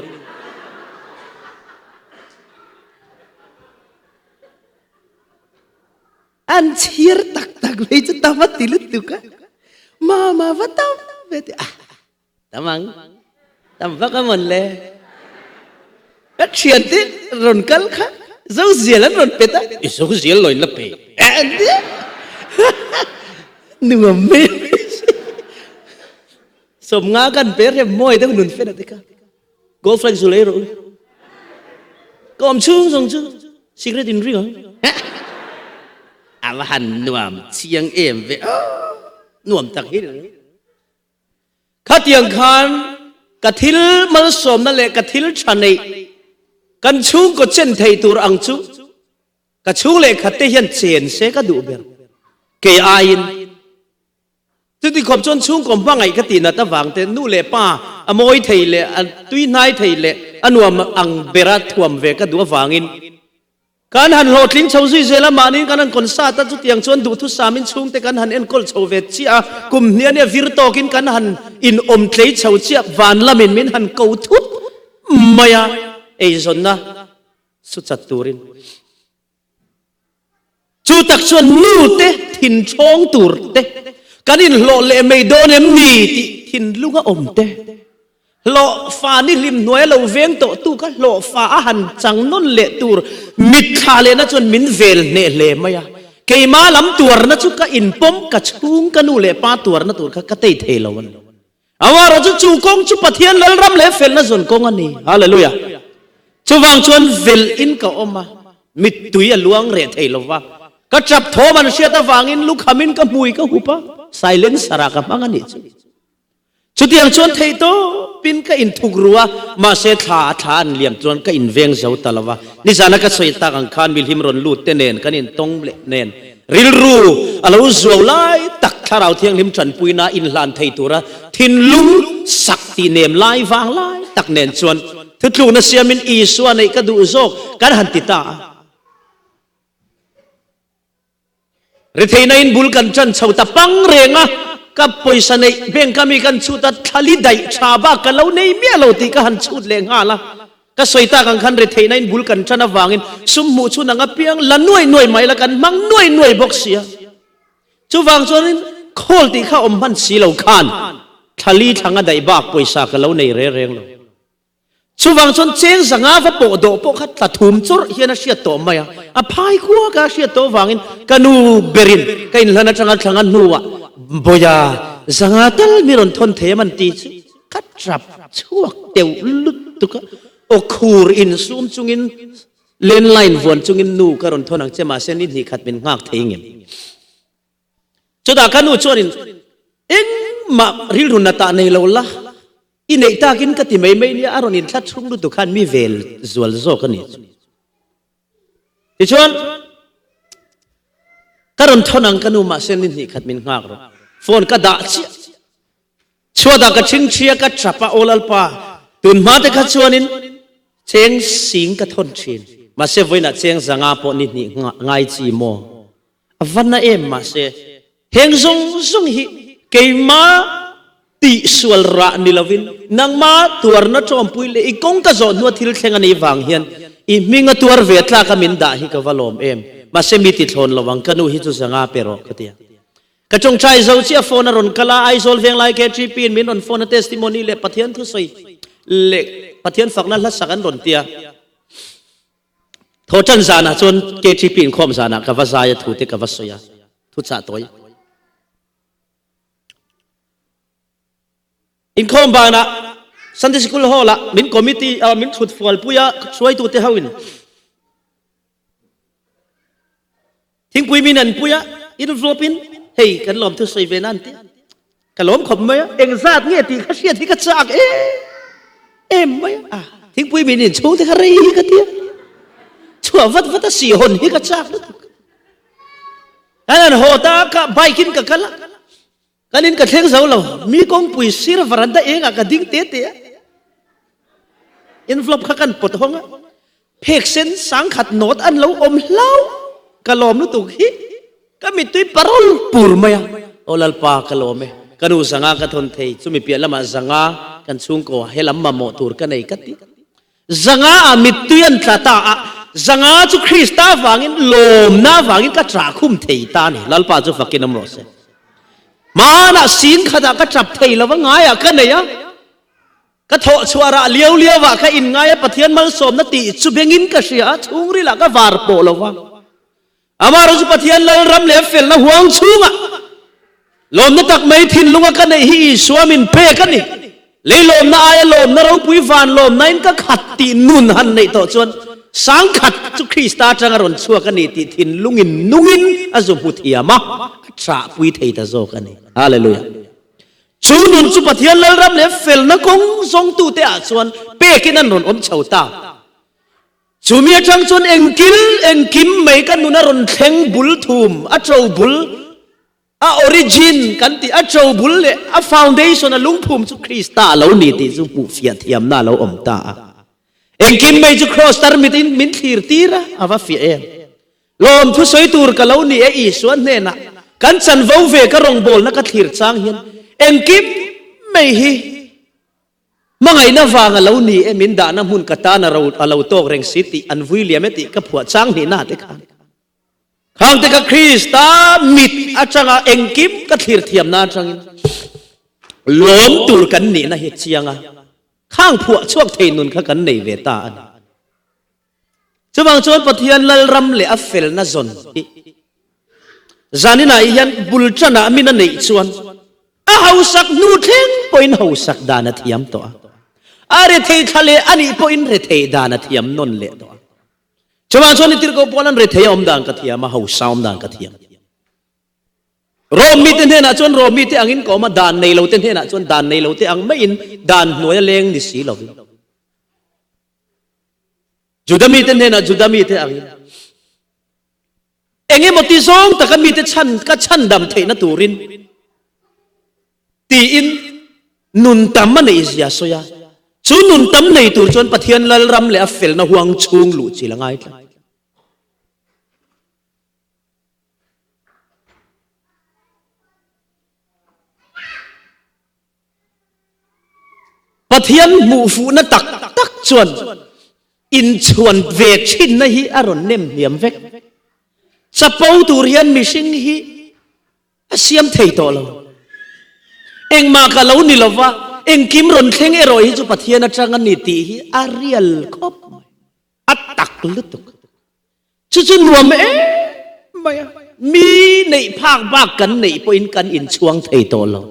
An chhir tak tak mai chu tam a ti lutuk a, mama va tam ve ti a, tam ang, tam vak a mawn le. Ka thian te rawn kal kha zo zial an rawn pet a, i zo zial lawi la pe an ti a, nuam mai mai si. 50 kan pe rem mawi deuh nun fel a ti kha. Gold flag zu lei rawh u. Ka awm chhung zawng chu cigarette in ring ang. A va han nuam chiang em ve aw. Nuam tak hi. Khatiang khan ka thil malsawmna leh ka thil tha neih kan chhungkaw chen thei tur ang chu ka chhung leh khat te hian chen se ka duh ber. Kei aiin Chuti khawp chuan chhungkaw hmangaih ka tih nat avang te nu leh pa a mawi thei leh a tui hnai thei leh a nuam ang bera thuam ve ka duh avangin kan han hlawhtling chho zui zel a, mahniin kan han concert a, chutiang chuan duhthusamin chhungte kan han enkawl chho ve chiah a, kum hnih ania vir tawkin kan han inawm tlei chho chiah, van lamin min han ko thut mai a, eizawnna su chat turin. Chu tak chuan nu te thin ṭhawng tur te, kan inhlawh leh mai dawn em ni tih thinlung a awm te, hlawhfa ni hlim hnuai a lo veng tawh tu kha hlawhfa a han chang nawn leh tur mitthla lehna chuan min vel hneh hle mai a. Keimah lam tuarna chu ka inpawm, ka chhung ka nu leh pa tuarna tur kha ka tei thei lo a ni. Amaherawh chu chu kawng chu Pathian lalram leh felna zawn kawng a ni. Hallelujah! Chuvang chuan velh in ka awm a, mittui a luang reh thei lo va, ka tap thawm an hriat avangin lukham in ka hmui ka hup a, silencer ah ka hmang a nih chu. Chutiang chuan theih tawp in ka inthuk ru a, mahse thla a thla an liam chuan ka inveng zo ta lo va. Nizana ka sawi tak ang khan mihlim rawn lut te nen kan intawng leh nen. Rilru a lo zuau lai tak Thlarau Thianghlim tanpuina inhlan thei tura thinlung sak tih nem lai vang lai tak nen chuan thutlukna siamin Isua neih ka duh zawk kan han ti ta a. Retheihna in bul kan ṭan chho ta pang reng a, ka pawisa neih bank a mi kan chhut a, thlali daih ṭha bak ka lo nei miah lo tih ka han chhut leh nghal a. Ka sawi tak ang khan retheihna in bul kan ṭan avangin sum hmuh chhun ang apiang la nuai nuai mai la kan hmang nuai nuai bawk sia. Chuvang chuanin khawl tih kha awm hman si lo khan thlali thlanga daih bak pawisa ka lo nei reng reng lo. Chuvang chuan cheng zanga va pawh dawh pawh kha tla thum chawrh hian a hriat tawh mai a, a phai khua ka hriat tawh avangin ka nu berin ka inhlan atanga thlanga hnuah Bawia zanga tal mi rawn thawn thei a man ti chu Ka trap chhuak deuh lutuk a, aw khur insum chungin landline vuan chungin nu ka rawn thawn ang che mahse ni hnih khat min nghak thei ngem. Chutah ka nu chuanin engmah rilru na tah nei lo la, i neih takin ka ti mai mai nia a rawn inthla chhung lutuk khan mi vel zual zawk a ni chu. Tichuan ka rawn thawn ang ka nu mahse ni hnih khat min nghak rawh, phone ka dah chiah. Chhuatah ka ṭhingṭhi a, ka ṭap a, Aw Lalpa, tun hma te kha chuanin cheng sing ka thawn ṭhin. Mahse, vawiinah cheng zanga pawh ni hnih ngai chi maw? A va na em! Mahse, heng zawng zawng hi keimah tihsual rah ni lovin nangmah tuarna ṭawmpui leh i kawng ka zawh hnua thil thleng a nih vang hian i hminga tuar ve tlaka min dah hi ka va lawm em! Mahse, mi tithlawn lo ang, ka nu hi chu zanga pe rawh, ka ti a. Ka tawngtai zo chiah phone a rawn kal a, Aizawl Venglai KTP in min rawn phone a testimony leh Pathian thusawi leh Pathian fakna hla sak an rawn ti a. Thaw tan zanah chuan KTP inkhawm zanah ka va zai a thu te ka va sawi a, thu chah tawi. Inkhawm banah Sunday School Hall ah min committee min thut fual pui a hruaitute ho in Thingpui min an pui a, envelope in hei kan lawm thu sawi ve nan ti a, ka lawm khawp mai a, engzat nge tih kha hriat hi ka chak em em mai a, thingpui min in chhung te kha rei hi ka ti a, chhuah vat vat a si hawn hi ka chak lutuk. Kan han haw ta a, ka bike in ka kal a, kan in ka thleng zo lo, mi kawngpui sir varanda engah ka ding te te a, envelope kha kan pawt hawng a, Phek sen sangkhat nawt an lo awm hlau, ka lawm lutuk hi ka mittui parol pur mai a. Aw Lalpa ka lawm e, ka nu zanga ka thawn thei, chumi piah lamah zanga kan chhungkaw he lam mamawh tur ka nei ka ti. Zanga ah mittui an tla ta a, zanga chu Krista vangin lawmna vangin ka ṭah khum thei ta a ni, Lalpa chu fakin awm rawh se. Hmanah sin khatah ka ṭap thei lo va, ngaiah ka nei a. Ka thawh chhuah rah liau liau ah ka inngai a, Pathian malsawmna tih chu bengin ka hria a, chhungril ah ka var pawh lo va. Amaherawhchu chu Pathian Lalram leh felna huang chhungah lawmna tak mai thinlunga ka neih hi Isua min pek a ni. Lei lawmna aia lawmna ropui van lawmnain ka khat tih nun han neih tawh chuan sangkhat chu Krista atanga rawn chhuak a ni tih thinlungin nungin a zu hmu thiam a, a ṭahpui thei ta zawk a ni. Hallelujah. Chu nun chu Pathian Lalram leh felna kawng zawngtute ah chuan pekin an rawn awm chho ta. Chumi atang chuan engkil engkim mai ka nun a rawn thleng bul thum, a to bul, a origin kan tih, a to bul leh a foundation, a lungphum chu Krista a lo ni tih chu hmuhfiah thiamna a lo awm ta a. Engkim mai chu Kraws tarmit in min thlir tir a, a va fiah em. Lawm thusawi tur ka lo ni e Isua hnenah kan chanvo ve ka rawngbawlna ka thlir chang hian engkim mai hi hmangaihna vang a lo ni e min dahna hmun ka tan a ro a lo tawk reng si tih an vui liam e tih ka phuah chang hnihna te khan khang te ka Krista mit atanga engkim ka thlir thiamna atangin lawm tur kan nihna hi chiang a khang phuah chhuak thei nun kha kan nei ve ta a ni. Chuvang chuan Pathian Lalram leh a felna zawn hi zaninah hian bul tanah min a neih chuan a hausak hnu thleng pawhin hausak dan a thiam tawh a, a rethei thla leh a nih pawhin rethei dan a thiam nawn leh tawh a. Chuvang chuan i tirhkoh pawl an rethei a awm dan ka thiam a, hausa awm dan ka thiam. Rom mite hnenah chuan Rom mite angin ka awm a, dan nei lote hnenah chuan dan nei lote ang maiin dan hnuaia leng ni si lovin. Juda mite hnenah Juda mite angin. Engemaw ti zawng taka mite chhan ka chhandam theihna turin tiin nun tam a neih zia sawi a. Chu nun tam nei tur chuan Pathian Lalram leh a felna huang chhung luh chil a ngai tlat. Pathian hmuhfuhna tak tak chuan inchhuan ve thinna hi a rawn nem hniam vek. Chapo tur hian mihring hi a siam thei tawh lo. Engmah ka lo ni lova, engkim rawn thleng erawh hi chu Pathian atang a ni tih hi a real khawp mai. A tak lutuk. Chu chu nuam em mai a, mi neih phak bak kan neih pawhin kan inchhuang thei tawh lo.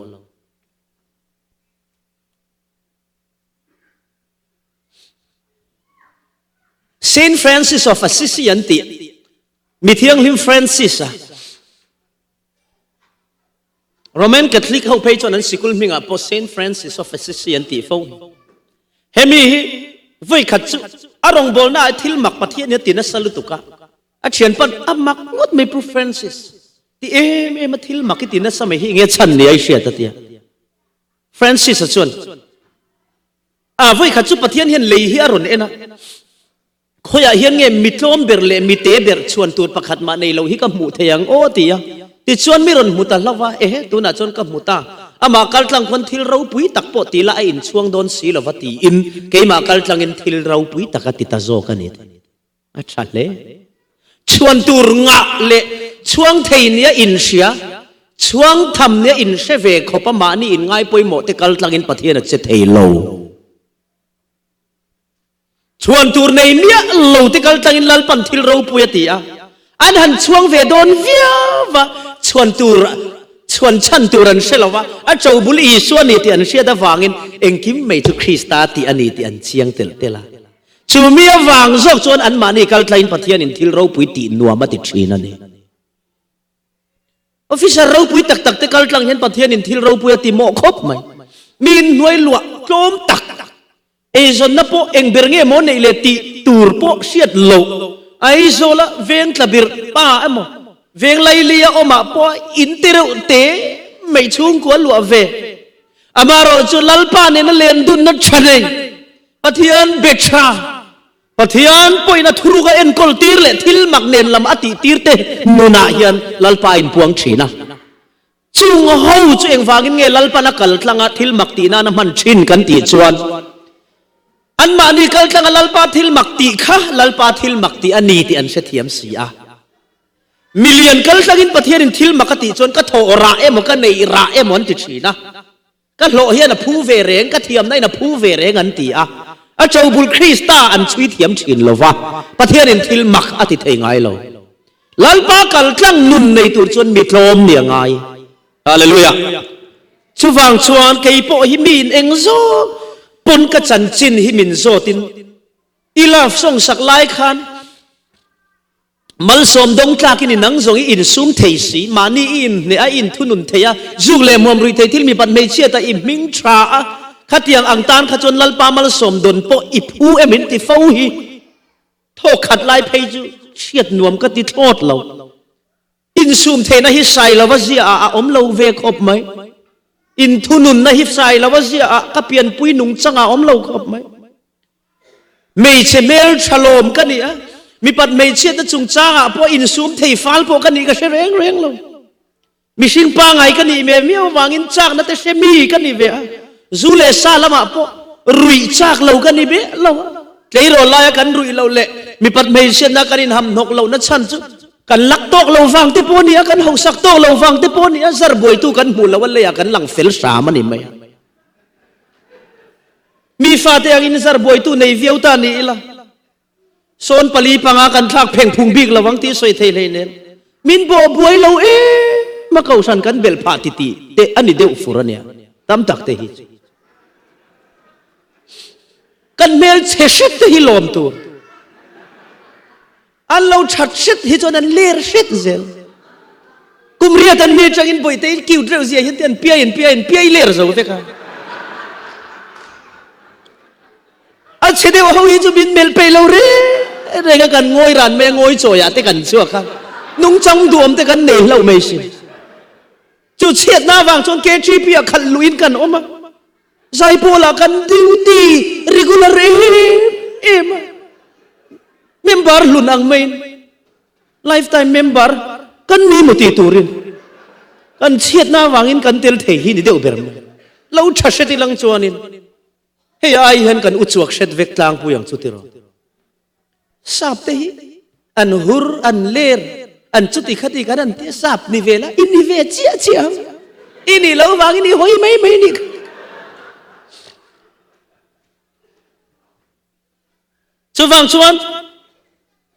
Saint Francis of Assisi an tih mi thianghlim Francis-a Roman Catholic ho phei chuan an sikul hmingah pawh Saint Francis of Assisi an tih fo. Hemi hi voi khat chu a rawngbawlna ah thil mak Pathian hi a ti nasa lutuk a, a thian pawn a mak ngawt mai Pu Francis ti em em a thil mak i ti nasa mai hi enge chhan ni a i hriat a tia. Francis-a chuan a voi khat chu Pathian hian lei hi a rawn en a, Khawiah hian nge mi tlawm ber leh mi te ber chhuan tur pakhat mah nei lo hi ka hmuh thei ang aw ti a. Tichuan mi rawn hmu ta hlauh a, ehe tunah chuan ka hmu ta, amah kaltlang khuan thil ropui tak pawh ti la a inchhuang dawn si lova tiin keimah kaltlangin thil ropui tak a ti ta zawk a ni. A tha hle. Chhuan tur ngah leh chhuang thei nia inhria, chhuang tham nia inhre ve khawp a mahni inngai pawimawh te kaltlangin Pathian a che thei lo. Chhuan tur nei miah lo te kal tlangin Lalpan thil ropui a ti a, an han chhuang ve dawn viau va, chhuan tur chhuan chhan tur an hre lo va, a ṭobul Isua a ni tih an hriat avangin engkim mai chu Krista tih a ni tih an chiang telh telh a. Chu mi avang zawk chuan anmahni kal tlangin Pathianin thil ropui tih nuam a ti ṭhin a ni. Officer ropui tak tak te kal tlang hian Pathianin thil ropui a ti mawh khawp mai. Mi inhnuai luah tlawm tak, eizawnna pawh eng ber nge maw neih leh tih tur pawh hriat loh, Aizawla veng tla bir pa emaw, veng lailia awmah pawh in ti reuh te mai chhungkua luah ve. Amaherawhchu chu Lalpa nena len dunna tha nei, Pathian be tha, Pathian pawhin a thuruk a enkawl tir leh thil mak nen lam a tih tir te nunah hian Lalpa a inpuang thin a. Chung ho chu engvangin nge Lalpan a kal tlanga thil mak tih nana hman thin kan tih chuan anmahni kal tlanga Lalpa thil mak tih kha Lalpa thil mak tih a ni tih an hrethiam si a. Milian kal tlangin Pathianin thil mak a tih chuan ka thawh rah emaw ka neih rah emaw an ti thin a. Ka hlawh hian a phu ve reng, ka thiamna in a phu ve reng an ti a. A ṭobul Krista an chhui thiam ṭhin lo va, Pathianin thil mak a ti thei ngai lo. Lalpa kaltlang nun nei tur chuan mi tlawm ni a ngai. Hallelujah! Chuvang chuan kei pawh hi miin eng zawk pawn ka chanchin hi min zawtin i love song sak lai khan, Malsawm dawng tlakin i nang zawng i insum thei si, mahni i inhneh a, i inthunun thei a, zuk leh hmuam rui thei thil mi pat hmeichhiat a, i hming tha a, khatiang ang tan kha chuan Lalpa malsawm dawn pawh i phu em in ti fo hi thawk khat lai phei chu hriat nuam ka ti thlawt lo. Insum theihna hi sai lova zia ah a awm lo ve khawp mai. Inthununna hi sai lova zia ah ka pianpui nungchang ah a awm lo khawp mai. Hmeichhe hmel tha lawm ka ni a, mipat hmeichhiatna chungchangah pawh insum thei fal pawh ka nih ka hre reng reng lo. Mihring pangai ka nih ve miau avangin chakna te hre mi ka ni ve a, zu leh sa lamah pawh ruih chak lo ka ni beh lo a. Tleirawl laia kan ruih loh leh mipat hmeichhiatna kan inhamhnawk lohna chhan chu kan lak tawk lo vang te pawh a ni a, kan hausak tawk lo vang te pawh a ni a, zar buaitu kan hmuh loh a leiah kan lang fel hram a ni mai a. Mi fate angin zar buaitu nei viau ta ni ila, sawn pali panga kan thlak pheng phung bik lo ang tih sawi thei hlei nen min bawh buai lo em a kohhran kan belh phah ti tih te a ni deuh fur a nia tam tak te hi chu kan hmel chhe hret te hi lawm tur An lo that hret hi chuan an ler hret zel. Kum riat an mi atangin bawihte in cute reuh zia hian te an piai an piai an piai ler zo vek a. A chhe deuh ho hi chu min melh peih lo reng reng a kan ngawi ran mai a ngawi chawi ah te kan chhuak a. Nungchang duhawm te kan nei hlauh mai si. Chu chhiatna avang chuan KTP ah khalh luhin kan awm a. Zaipawlah kan duty regular em em a. Member hlun ang maiin lifetime member kan ni maw tih turin kan chhiatna avangin kan tel thei hi ni deuh ber mai. Lo tha hret ilang chuanin hei ai hian kan uchuak hret vek tlangpui ang chu tiraw. Sap te hi an hur, an ler, an chuti khati khan an ti a, sap ni ve la, i ni ve chiah chiah ang. I nih loh vangin i hawi mai mai nih kha. Chuvang chuan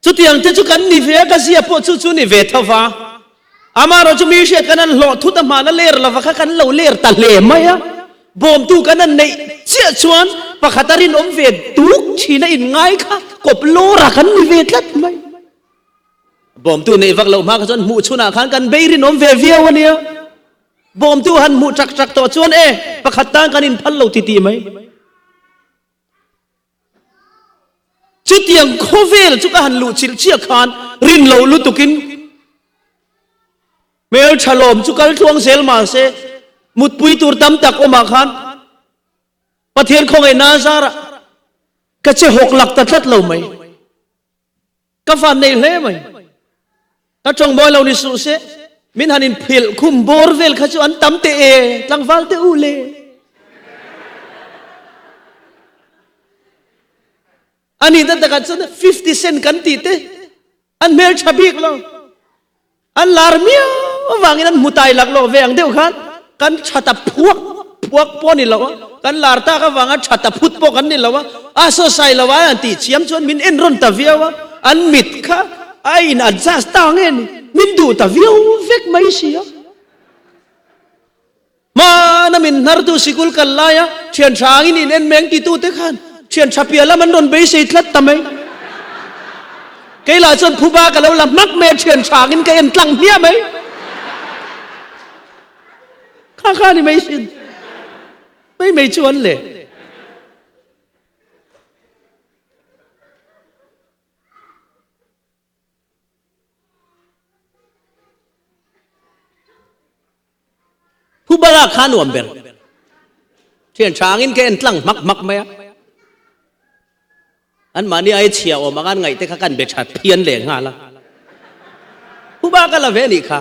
chutiang te chu kan ni ve a, ka zia pawh chu chu ni ve tho va. Amaherawh chu mi hriat kan han hlawh thut a, hmana ler lova kha kan lo ler ta hle mai a. Bawmtu kan han neih chiah chuan pakhat a rinawm ve duk thin a inngai kha kawp lawra kan ni ve tlat mai. Bawmtu neih vak loh hma kha chuan hmuh chhunah khan kan bei rinawm ve viau a nia. Bawmtu han hmuh chak chak tawh chuan e, pakhat tan kan inphal lo ti tih mai. Chutiang khawvel chu ka han luh chilh chiah khan rin loh lutukin hmeltha lawm chu kal tluang zel mah se mutpui tur tam tak awmah khan Pathian khawngaih nazarah ka che hawk lak ta tlat lo mai. Ka van nei hle mai. Ka tawng mawi lo ni suh se, min han in philh khum bawr vel kha chu an tam teh e, tlangval te u le. Ani ta takah chuan 50 cent kan tih te an hmel tha bik lo. An lar miau avangin an hmu tai lak lo ve ang deuh khan kan tha ta phuak phuak pawh ni lo a, kan lar tak avanga tha ta phut pawh kan ni lo a, a saw sai lo a an tih chiam chuan min en rawn ta viau a, an mit kha a in adjust ta nge ni, min duh ta viau vek mai si a. Hmana min hnartu sikul kal laia thian tha angin in en meng titute khan thian tha piah lam an rawn beisei tlat ta mai. Kei lah chuan phuba ka lo la hmak mai a, thian tha angin ka en tlang hmiah mai. Kha kha ni mai sin. Mai mai chu an le. Phubala kha nuam ber. Thian thangin ka en tlang hmak hmak mai a. An mahni ai chhia awm ang an ngaih te kha kan be that phian leh nghal a. Phuba ka la ve nih kha.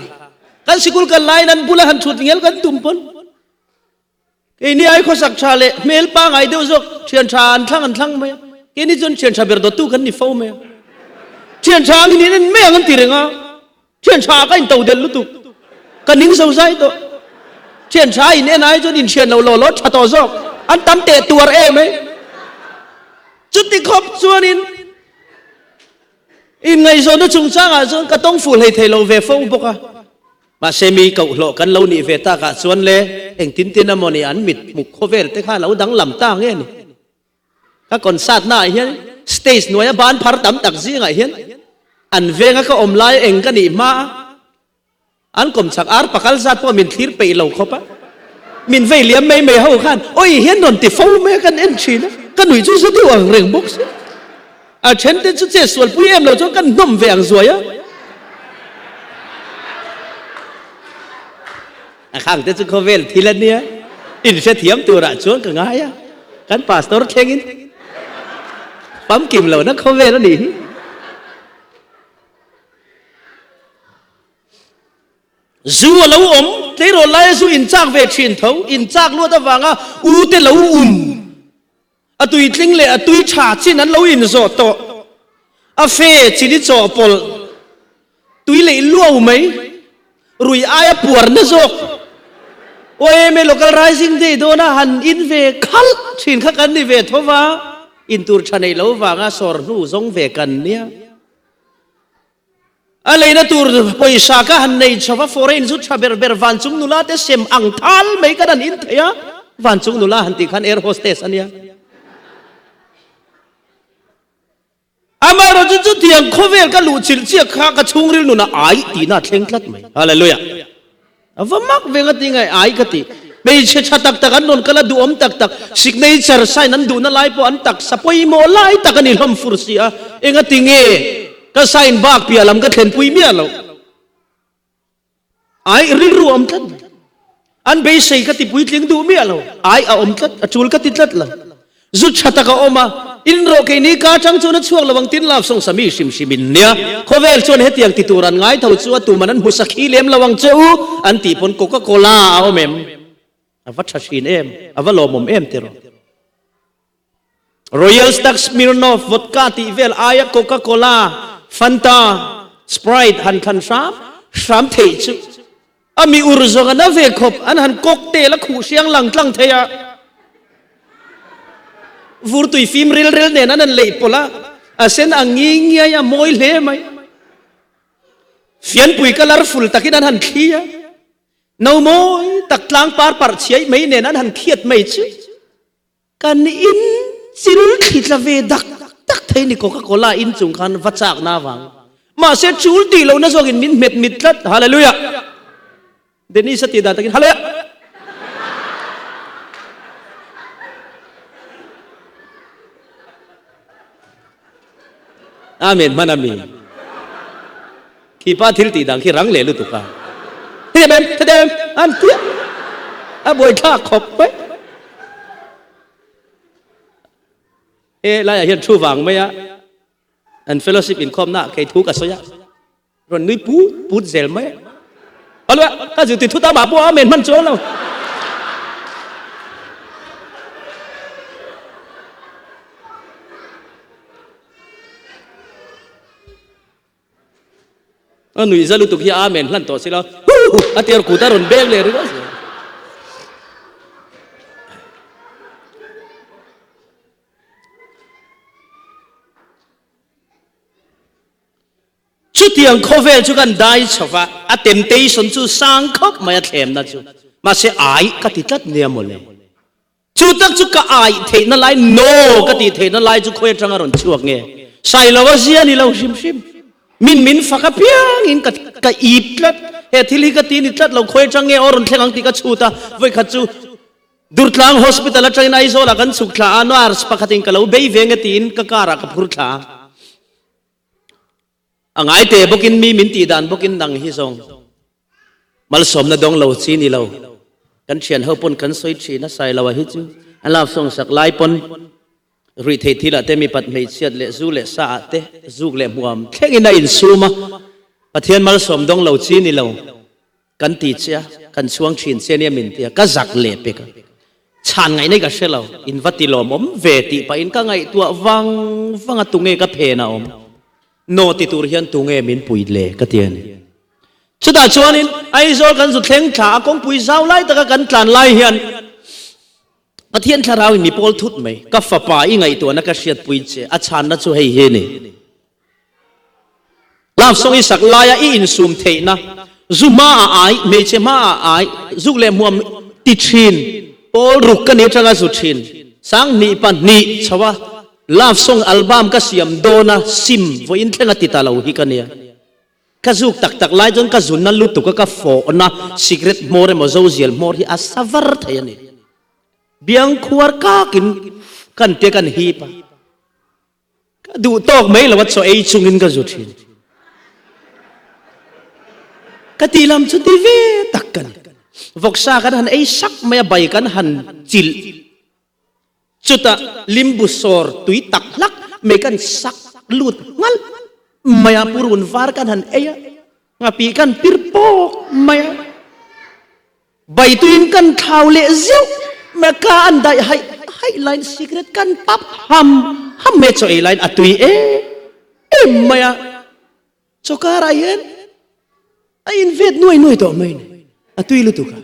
Kan sikul kan laiin an bula han thut ngel kan tum pawn. Keini ai khawsak tha leh hmel pangai deuh zawk thian tha an thlang an thlang mai a. Keini chuan thian tha ber dawttu kan ni fo mai a. Thian tha angin in en mai ang an ti reng a. Thian tha ka in to del lutuk. Ka ning zo zai tawh. Thian tha in en ai chuan in thian lo law law tha tawh zawk. An tam teh tuar em e. Chuti khawp chuanin inngaihzawnna chungchangah chuan ka tawng fuh hlei thei lo ve fo bawk a. Mahse mi koh hlawh kan lo nih ve takah chuan le engtin tin emaw ni an mit hmuk khawvel te kha lo danglam ta nge ni. Ka concert naah hian stage hnuaia ban phar tam tak zingah hian an venga ka awm lai eng ka nih hma a, an kawmchhak ar pakal zat pawh min thlir peih lo khawp a, min vei liam mai mai ho khan awi hian rawn ti fo mai a kan en thin a, ka nuih chu za deuh ang reng bawk si. A then te chu che sualpui em lo chuan kan hnawm ve ang zuai a. A khang te chu khawvel thil a nia, in hrethiam turah chuan ka ngai a, kan pastor thlengin famkim lohna khawvel a nih hi. Zu a lo awm, tleirawl laia zu inchak ve thin tho, inchak luat avanga u te lo um. A tuitling leh a tui tha chin an lo inzawh tawh. A fe chili chawhpawlh tui leih luau mai, rui aia puarna zawk. YMA Local Rising Day dawna han in ve khalh thin kha kan ni ve tho va, intur tha nei lo vanga sawr hnu zawng ve kan nia. A leina tur pawisa ka han nei chho va, foreign zu tha ber ber vanchung nula te sem ang thal mai kan han in thei a, vanchung nula han tih khan air hostess a nia. Amaherawhchu chu chutiang khawvel ka luh chilh chiah kha ka chhungril nunah ai tihna a thleng tlat mai. Hallelujah. A va mak ve nga ti ngai ai ka ti. Hmeichhe tha tak tak an rawn kal a, duhawm tak tak, signature sign an duhna lai pawh an taksa pawimawh lai tak a ni hlawm fur si a, enga ti nge ka sign bak piah lam ka thlenpui miah loh. Ai rilru a awm tlat mai. An beisei ka ti puitling duh miah lo. Ai a awm tlat, a tul ka ti tlat lo. Zu tha tak a awm a, in rawh keini ka atang chuan a chhuak lo ang tin love song sami hrim hrim in nia. Khawvel chuan hetiang ti tur an ngai tho chu a tuman an hmu sakhi lem lo ang che u an tih pawn Coca Cola a awm em? A va tha thin em, a va lawmawm em tiraw? Royal Stag Smirnoff Vodka tih vel aia Coca Cola, Fanta, Sprite han thlan hram hram theih chu a mi ur zawng a na ve khawp, an han cocktail a khuh hriang lang tlang thei a, vur tui fim ril ril nen an han leih pawlh a, a sen ang ngi ngiai a mawi hle mai. Fianpui colourful takin an han thli a. No mawi tak tlang par parh chhiai mai nen an han khiat mai chu kan in chil thli tla ve dak dak thei ni Coca Cola in chung khan va chak na vang mahse chul tih lo na zawkin min hmet mit tlat Hallelujah Dennis a tih dan takin Hallelujah Amen hman ami. Khi pa thil tih dang khi rang leh lutuk a. Heti em, heti em, an tia. A buai thlak khawp mai. He laiah hian thu vang mai a. An fellowship inkhawmna ah kei thu ka sawi a. Rawn nui put put zel mai. Alua, ka zirtir thu ta mah pawh amen hman chuang lo. A nui za lutuk hi amen hlan tawh silo. A tir kut a rawn beng leh ringawt zel. Chutiang khawvel chu kan dai chho va, a temptation chu sang khawp mai a thlemna chu. Mahse ai ka ti tlat nia mawle. Chu tak chu ka ai theihna lai, no ka tih theihna lai chu khawi atanga rawn chhuak nge? Sailova zia ni lo hrim hrim. Min min fak apiangin ka ka ip tlat. He thil hi ka ti ni tlat lo, khawi atang nge aw rawn thleng ang tih ka chhut a, vawikhat chu Durtlang Hospital atangin Aizawlah kan chhuk thla a, nurse pakhatin ka lo bei ve nge tiin ka car ah ka phur thla a. A ngai te bawkin mi min tih dan bawkin nang hi zawng malsawmna dawng lo chi ni lo. Kan thian ho pawn kan sawi thin a sai lo a hi chu an love song sak lai pawn ruih thei thil ah te mipat hmeichhiat leh zu leh sa ah te zuk leh hmuam thleng in a insum a Pathian malsawm dawng lo chi ni lo kan ti che a kan chhuang thin che nia min ti a ka zak leh pek a chhan ngaih nei ka hre lo in va ti lawmawm ve tih pahin ka ngaihtuah vang vang a tunge ka phen a awm No ti tur hian tunge min pui le ka ti a ni. Chutah chuanin Aizawl kan zu thleng thla a kawngpui zau lai taka kan tlan lai hian Pathian thlarau in mi pawl thut mai, ka fapa i ngaihtuahna ka hriatpui che, a chhanna chu hei hi a ni. Love song i sak laia i insum theihna, zu hmaah ai, hmeichhe hmaah ai, zuk leh hmuam ti thin, pawl ruk ka ni atanga zu thin, sanghnih pahnih chho a, Love song album ka siam dawn a sim vawiin thleng a ti ta lo hi ka nia. Ka zuk tak tak lai chuan ka zunna lutuk a ka fawhna cigarette hmawr emaw zozial hmawr hi a sa var thei a ni. Biang khuar kakin kan tia kan hip a. Ka duh tawk mai lo a chaw ei chungin ka zu thin. Ka tih lam chu ti ve tak ka ni. Vawksa kan han ei sak mai a bai kan han chilh. Chutah limbu sawr tui tak hlak mai kan sak lut ngalh mai a, purun var kan han ei a, nghapih kan pir pawk mai a, baituin kan thlau leh zeuh mai a, ka an daih haih haih laiin cigarette kan pap ham ham mai a, chaw ei laiin a tui em em mai a, chaw karah hian a invet nuai nuai tawh mai a ni, a tui lutuk a.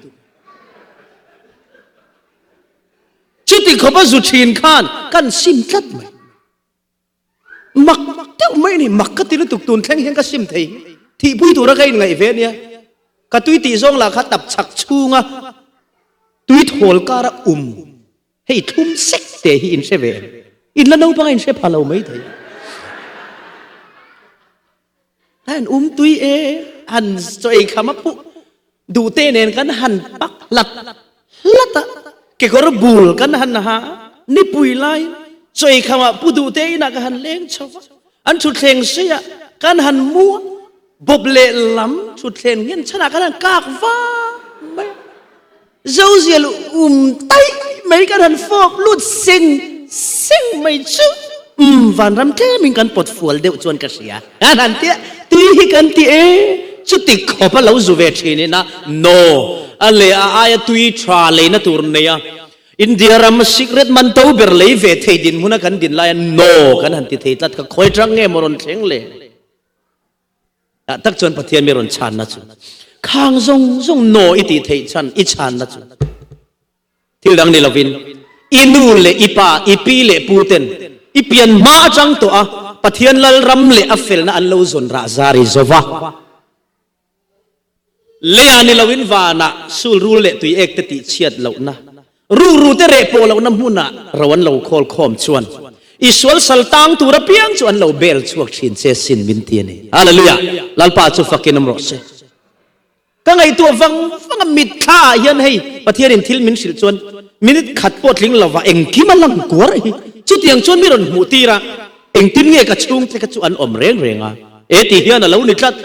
Chuti khawpa zu thin khan kan sim tlat mai. Mak deuh mai a ni, mak ka ti lutuk tun thleng hian ka sim thei. Thihpui tura ka inngaih ve ania. Ka tui tih zawng lah kha tap chhak chhunga tui thawl kara um hei thlum sek te hi in hre ve em? In la naupang a in hre pha lo mai thei. An um tui e, han chaw ei kham a puh duh te nen kan han pak hlat hlat a, kekawr bul kan han ha a, nipui lai chaw ei kham ah pu duh te inah ka han leng chho a, an thutthleng sei ah kan han mu a. Bawp leh lam thutthleng nghen chhanah khan han kak vang mai a. Zozial um taih mai kan han fawp lut seng seng mai chu umm vanram tlemin kan pawt fual deuh chuan ka hria. An han tia tui hi kan ti e chuti khawp a lo zu ve thin in a no a leh a aia tui tha leina tur nei a India ram sikret man to ber lei ve thei dinhmun a kan din lai a no kan han ti thei tlat ka khawi tang nge maw rawn thleng le. Tah tak chuan Pathian mi rawn chhanna chu khang zawng zawng no i tih theih chhan i chhanna chu thil dang ni lovin i nu leh i pa i pi leh pu ten i pian hma atang tawh a Pathian lal ram leh a felna an lo zawn rah zar i zo va. Leiah ni loin vanah sul rul leh tui ek te tih chhiat lohna, rukru te reh pawh lohna hmunah ro an lo khawl khawm chuan i sual sal tang tur apiang chu an lo bel chhuak thin che sin min ti a ni. Hallelujah! Lalpa chu fakin awm rawh se. Ka ngaihtuah vang vang a mitthla ah hian hei Pathianin thil min hrilh chuan minute khat pawh tling lova engkim a lang kuar hi. Chutiang chuan mi rawn hmuh tir a, engtin nge ka chhungte kha chu an awm reng reng a? E ti hian a lo ni tlat.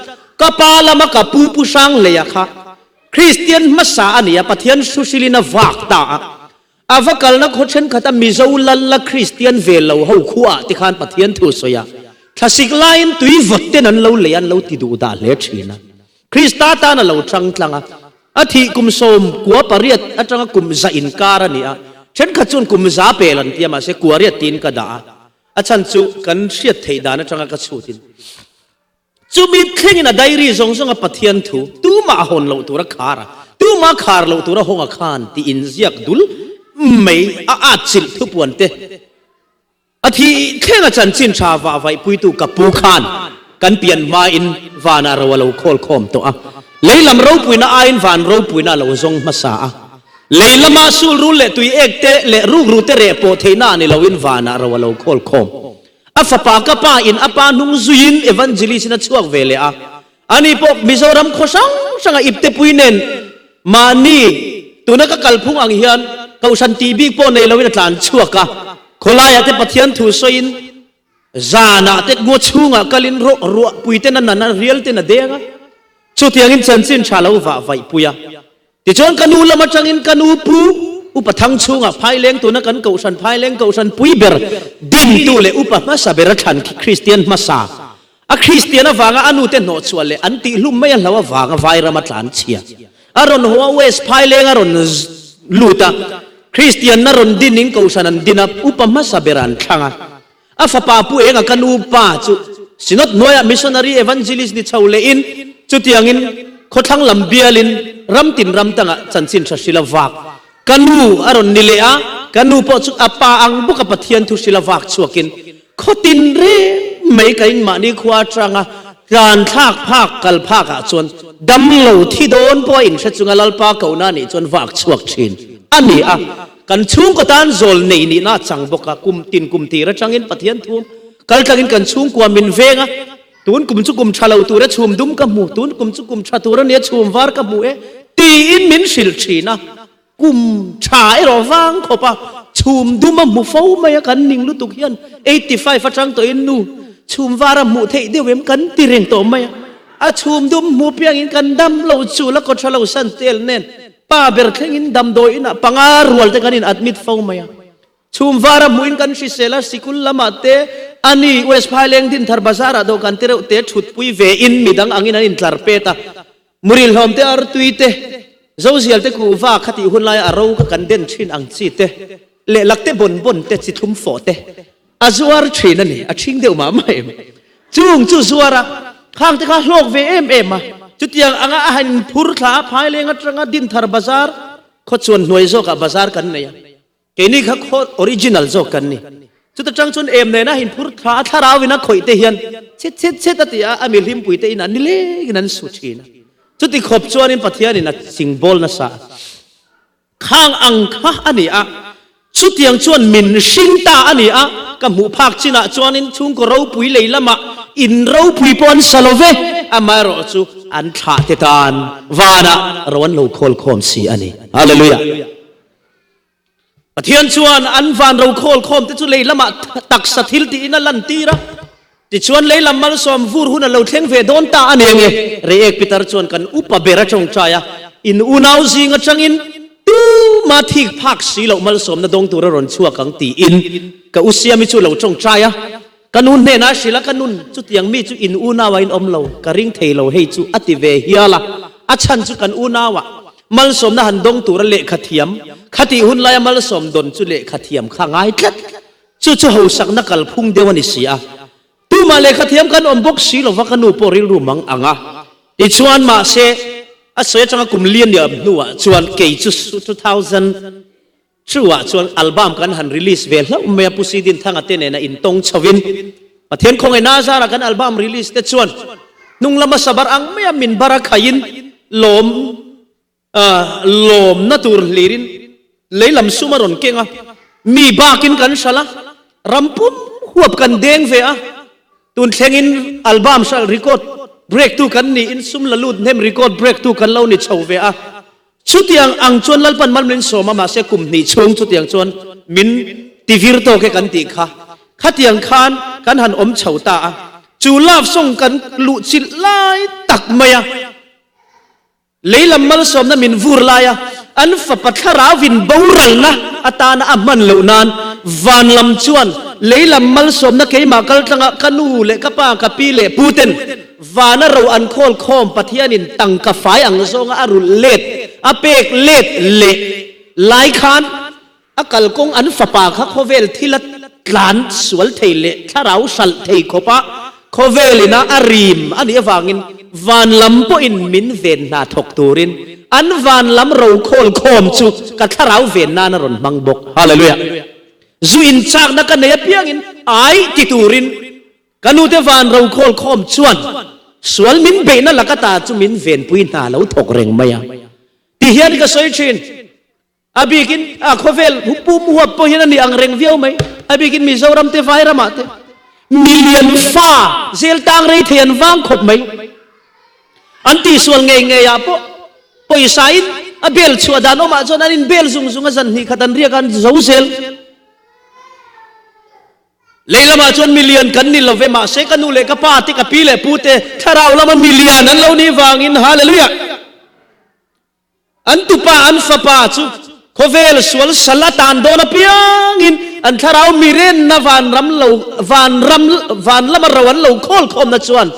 Ka pa lama ka pu Pu Hranghleia kha Kristian hmasa a ni a, Pathian hruhrilin a vak ta a. A va kalna khaw thenkhat a Mizo lal la Kristian ve lo ho khuaah te khan Pathian thu sawi a, thlasik laiin tui vawt ten an lo lei a, an lo ti duh dah hle thin a. Krista tan a lo chang tlang a, a thih kum 18 atanga kum za inkar a ni a, thenkhat chuan kum za pel an ti a, mahse kua riat tiin ka dah a, a chhan chu kan hriat theih dan atanga ka chhutin. Chumi thlengin a diary zawng zawnga Pathian thu tumah a hawn loh tura khar a, tumah khar loh tura hawng a khan tih inziak dul mai a atchilh thupuan te. A thih thlenga chanchin tha vah vaihpuitu ka pu khan kan pian hmain vanah ro a lo khawl khawm tawh a, lei lam ropuina aiin van ropuina a lo zawng hmasa a. Lei lama sul rul leh tui ek te leh rukru te reh pawh theihna a ni loin vanah ro a lo khawl khawm. A fapa ka pa in a pa hnung zuiin evangelist in a chhuak ve leh a. Ani pawh Mizoram khaw hrang hranga iptepui nen mahni tuna ka kalphung ang hian Kohhran tih bik pawh nei loin a tlan chhuak a. Khawlaiah te Pathian thu sawiin zanah te ngaw chhungah kalin rawh ruahpui ten a nan a, rial ten a deng a. Chutiangin chanchin tha lo vah vaihpui a. Tichuan ka nu lam atangin ka nu pu Upa Thangchhunga Phaileng tuna kan Kohhran Phaileng Kohhran pui ber dintu leh upa hmasa ber a thlan khi Kristian hmasa a Kristian avanga a nute hnawhchhuah leh an tihhlum mai a hlo avanga Vairam a tlan chhia a rawn haw a West Phaileng a rawn lut a Kristianna rawn dinin Kohhran an din a upa hmasa ber an thlang a A fapa Pu Enga ka nu pa chu Synod hnuaiah Missionary Evangelist ni chho lehin chutiangin khawthlang lam bialin ram tin ram tangah chanchin tha hrila vak ka nu a rawn ni leh a, ka nu pawh chu a pa ang bawka Pathian thu hrila vak chhuakin khaw tin reng mai ka in mahni khua atanga tlan thlak phak kal phakah chuan damlo thi dawn pawh a inhre chunga Lalpa kohna anih chuan vak chhuak thin a ni a. Kan chhungkaw tan zawl nei nihna a chang bawk a, kum tin kum tir atangin Pathian thu kal tlangin kan chhungkua min veng a, tun kum chu kum tha lo tura chhum dum ka hmu, tun kum chu kum tha tur ania chhum var ka hmu e tiin min hrilh thin a, kum tha erawh vang khawp a, chhum dum a hmu fo mai a kan ning lutuk hian 85 atang tawhin nu chhum var a hmuh theih deuh em kan ti reng tawh mai a, a chhum dum hmu piangin kan dam lo chu la kawtha lo san tel nen. Pa ber thlengin damdawi inah panga rual te kan in admit fo mai a. Chhum vara hmuhin kan hrisel a, sikul lamah te ani West Phaileng Dinthar Bazar ah dawhkan te reuh te thutpui ve in midang angin an intlar pet a. Muril hlawm te artui te, Zozial te kuhva kha tih hun laia a ro kha kan den thin ang chi te, lehlak te bawn bawn te chi thlum fawh te a zuar thin a ni, a thing deuh mah mah em. Chung chu zuar a, khang te kha hlawk ve em em a, chutiang anga a han phur thla a, Phaileng atanga Dinthar Bazar khaw chuan hnuai zawkah bazar kan nei a, keini kha khaw original zawk kan ni. Chuta tang chuan em nena a inphur thla a, thlarau in a khawih te hian chhit chhit chhit a ti a, a mi hlimpui te in an nilengin an su thin a. Chuti khawp chuanin Pathianin a chingbawl nasa a. Khang ang kha a ni a, chutiang chuan min hring ta a ni a, ka hmuh phak chinah chuanin chhungkaw ropui lei lamah in ropui pawh an sa lo ve, amaherawh chu an thlah te tan vanah ro an lo khawl khawm si a ni. Hallelujah! Pathian chuan an van ro khawl khawm te chu lei lamah taksa thil tiin a lantir a. Tichuan lei lam malsawm vur hun a lo thleng ve dawn ta a ni ange. Reiek Pitar chuan kan upa ber a tawngtai a, in unau zing atangin tuma thik phak si loh malsawmna dawng tur a rawn chhuak ang tiin ka u Siami chu lo tawngtai a. Ka nu hnenah hrilh a, ka nun chutiang mi chu in unauah in awm lo, ka ring thei lo hei chu a ti ve hial a, a chhan chu kan unauah malsawmna han dawng tura lehkha thiam, khatih hun laia malsawm dawn chu lehkha thiam kha ngai tlat, chu chu hausakna kalphung deuh a ni si a, tumah lehkha thiam kan awm bawk si lova ka nu pawh rilru mang ang a, tichuan mahse a sawi atanga kum lian ni awm hnuah chuan kei chu 2000. Chu-ah chuan album kan han release ve hlauh mai a, Pu Sidin Thanga te nena intawng chhovin Pathian khawngaih Nazara kan album release te chuan hnung lama sabar ang maia min bar a khaiin lawm lawmna tur hlirin lei lam sum a rawn keng a, mi bakin kan hralh a, ram pum huap kan deng ve a, tun thlengin album hralh record break tu kan niin sum la lut hnem record break tu kan lo ni chho ve a. Chutiang ang chuan Lalpan mal min sawm a, mahse kum hnih chhung chutiang chuan min ti vir tawk e kan tih kha. Khatiang khan kan han awm chho ta a, chu love song kan luh chilh lai tak mai a, lei lam malsawmna min vur lai a, an fapa thlarau in boralna atana a hman loh nan van lam chuan lei lam malsawmna keimah kaltlanga ka nu leh ka pa ka pi leh pu ten Vana ro an khawl khawm Pathianin tangka fai ang zawnga a rulh let, a pek let leh lai khan a kalkawng an fapa kha khawvel thila tlan sual thei leh thlarau hralh thei khawpa khawvelina a rim a nih avangin van lam pawhin min ven hna thawk turin an van lam ro khawl khawm chu ka thlarau ven nan a rawn hmang bawk. Hallelujah! Zu inchakna ka nei apiangin ai ti turin Ka nute van rokhawl khawm chuan sual min beihna laka ta chu min venpui hna lo thawk reng mai a ti hian ka sawi thin. A bikin a khawvel pum huap pawh hian a ni ang reng viau mai. A bikin Mizoram te Vairamah te million fa zel tang rei thei an vang khawp mai. An tihsual ngei ngei ah pawh pawisa in a bel chhuah dan awmah chuan an inbel zung zung a zan hnih khat an riak a an zo zel. Lei lamah chuan milian kan ni lo ve, mahse ka nu leh ka pa te, ka pi leh pu te thlarau lama milian an lo nih vangin Hallelujah! An tupa, an fapa chu khawvel sual sal a tan dawn apiangin an thlarau mirenna vanram lo, vanram, van lama ro an lo khawl khawmna chuan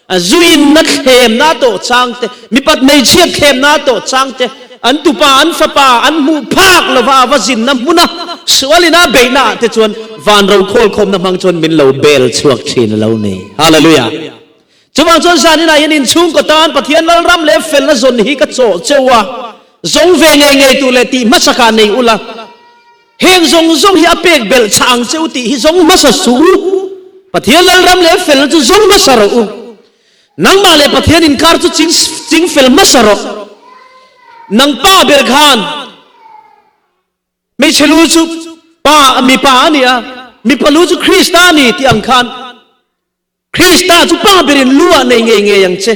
Zuinna thlemna tawh chang te, mipat hmeichhiat thlemna tawh chang te, an tupa, an fapa an hmuh phak lova a va zinna hmuna sualina a beihna ah te chuan van rokhawl khawmna hmang chuan min lo bel chhuak thin a lo ni. Hallelujah! Chuvang chuan zaninah hian inchhungkaw tan Pathian Lalram leh felna zawn hi ka chawh cheu a, zawng ve ngei ngei tur leh tih hmasakah nei ula, Heng zawng zawng hi a pek belh chah ang che u tih hi zawng hmasa suh u. Pathian Lalram leh felna chu zawng hmasa rawh u. Nangmah leh Pathian inkar chu ching ching fel hmasa rawh. Nang pa ber khan hmeichhe lu chu pa mipa a ni a, mipa lu chu Krista a ni tih ang khan Krista chu pa berin lu ah nei ngei ngei ang che.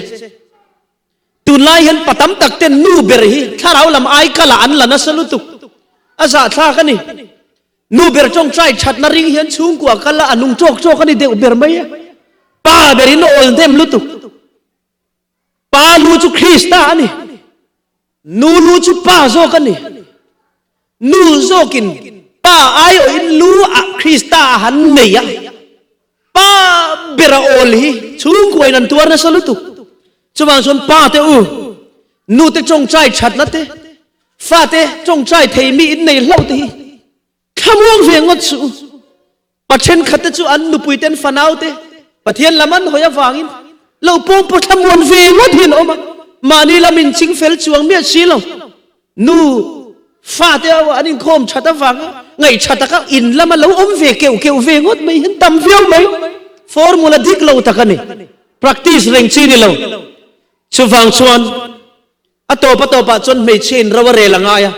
Tunlai hian pa tam tak ten nu ber hi thlarau lam ai kal ah an la nasa lutuk. A zahthlak a ni. Nu ber tawngtai thatna ring hian chhungkua kal a a nung tawk tawk a ni deuh ber mai a. Pa berin a awl hnem lutuk. Pa lu chu Krista a ni. Nu lu chu pa zawk a ni. Nu zawkin pa aiawhin lu ah Krista a han nei a. Pa ber a awl hi chhungkuain an tuar nasa lutuk. Chuvang chuan pa te u, nu te tawngtai thatna te, fa te tawngtai thei mi in nei hlauh te hi thlamuang ve ngawt suh u. Pa thenkhat te chu an nupui ten fanau te Pathian lam an hawi avangin lo pawng pawh thlamuan ve ngawt hi an awm a, mahni lam in ching fel chuang miah si lo. Nu fate ho an inkhawm that avanga ngaihṭha taka in lama lo awm ve keuh keuh ve ngawt mai hian tam viau mai. Formula dik lo tak a ni. Practice reng chi ni lo. Chuvang chuan a tawp a tawpah chuan hmeichhia in ro a rel a ngai a.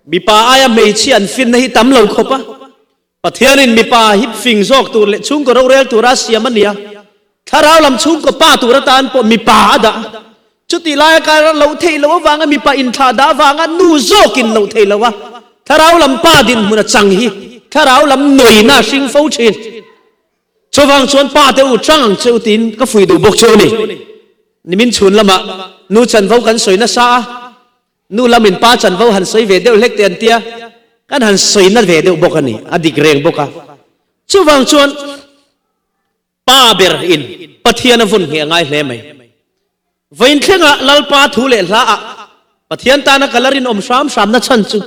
Mipa aia hmeichhia an finna hi tam lo khawp a. Pathianin mipa hi fing zawk tur leh chhungkaw rorel tura a siam a nia. Thlarau lam chhungkaw pa tur atan pawh mipa a dah. Chutih laia kar loh theih loh avanga mipa inthlah dah avanga nu zawkin loh theih loh a, thlarau lam pa dinhmun a chang hi thlarau lam nawina a hring fo thin. Chuvang chuan pa te u chang ang che u tiin ka fui duh bawk che u ni. Nimin chhun lamah nu chanvo kan sawi nasa a, nu lamin pa chanvo han sawi ve deuh hlek te an tia, kan han sawi na ve deuh bawk a ni, a dik reng bawk a. Chuvang chuan pa ber in Pathian a vawn ngheh a ngai hle mai. Vawiin thlengah Lalpa thu leh hla ah Pathian tana ka la rinawm hram hramna chhan chu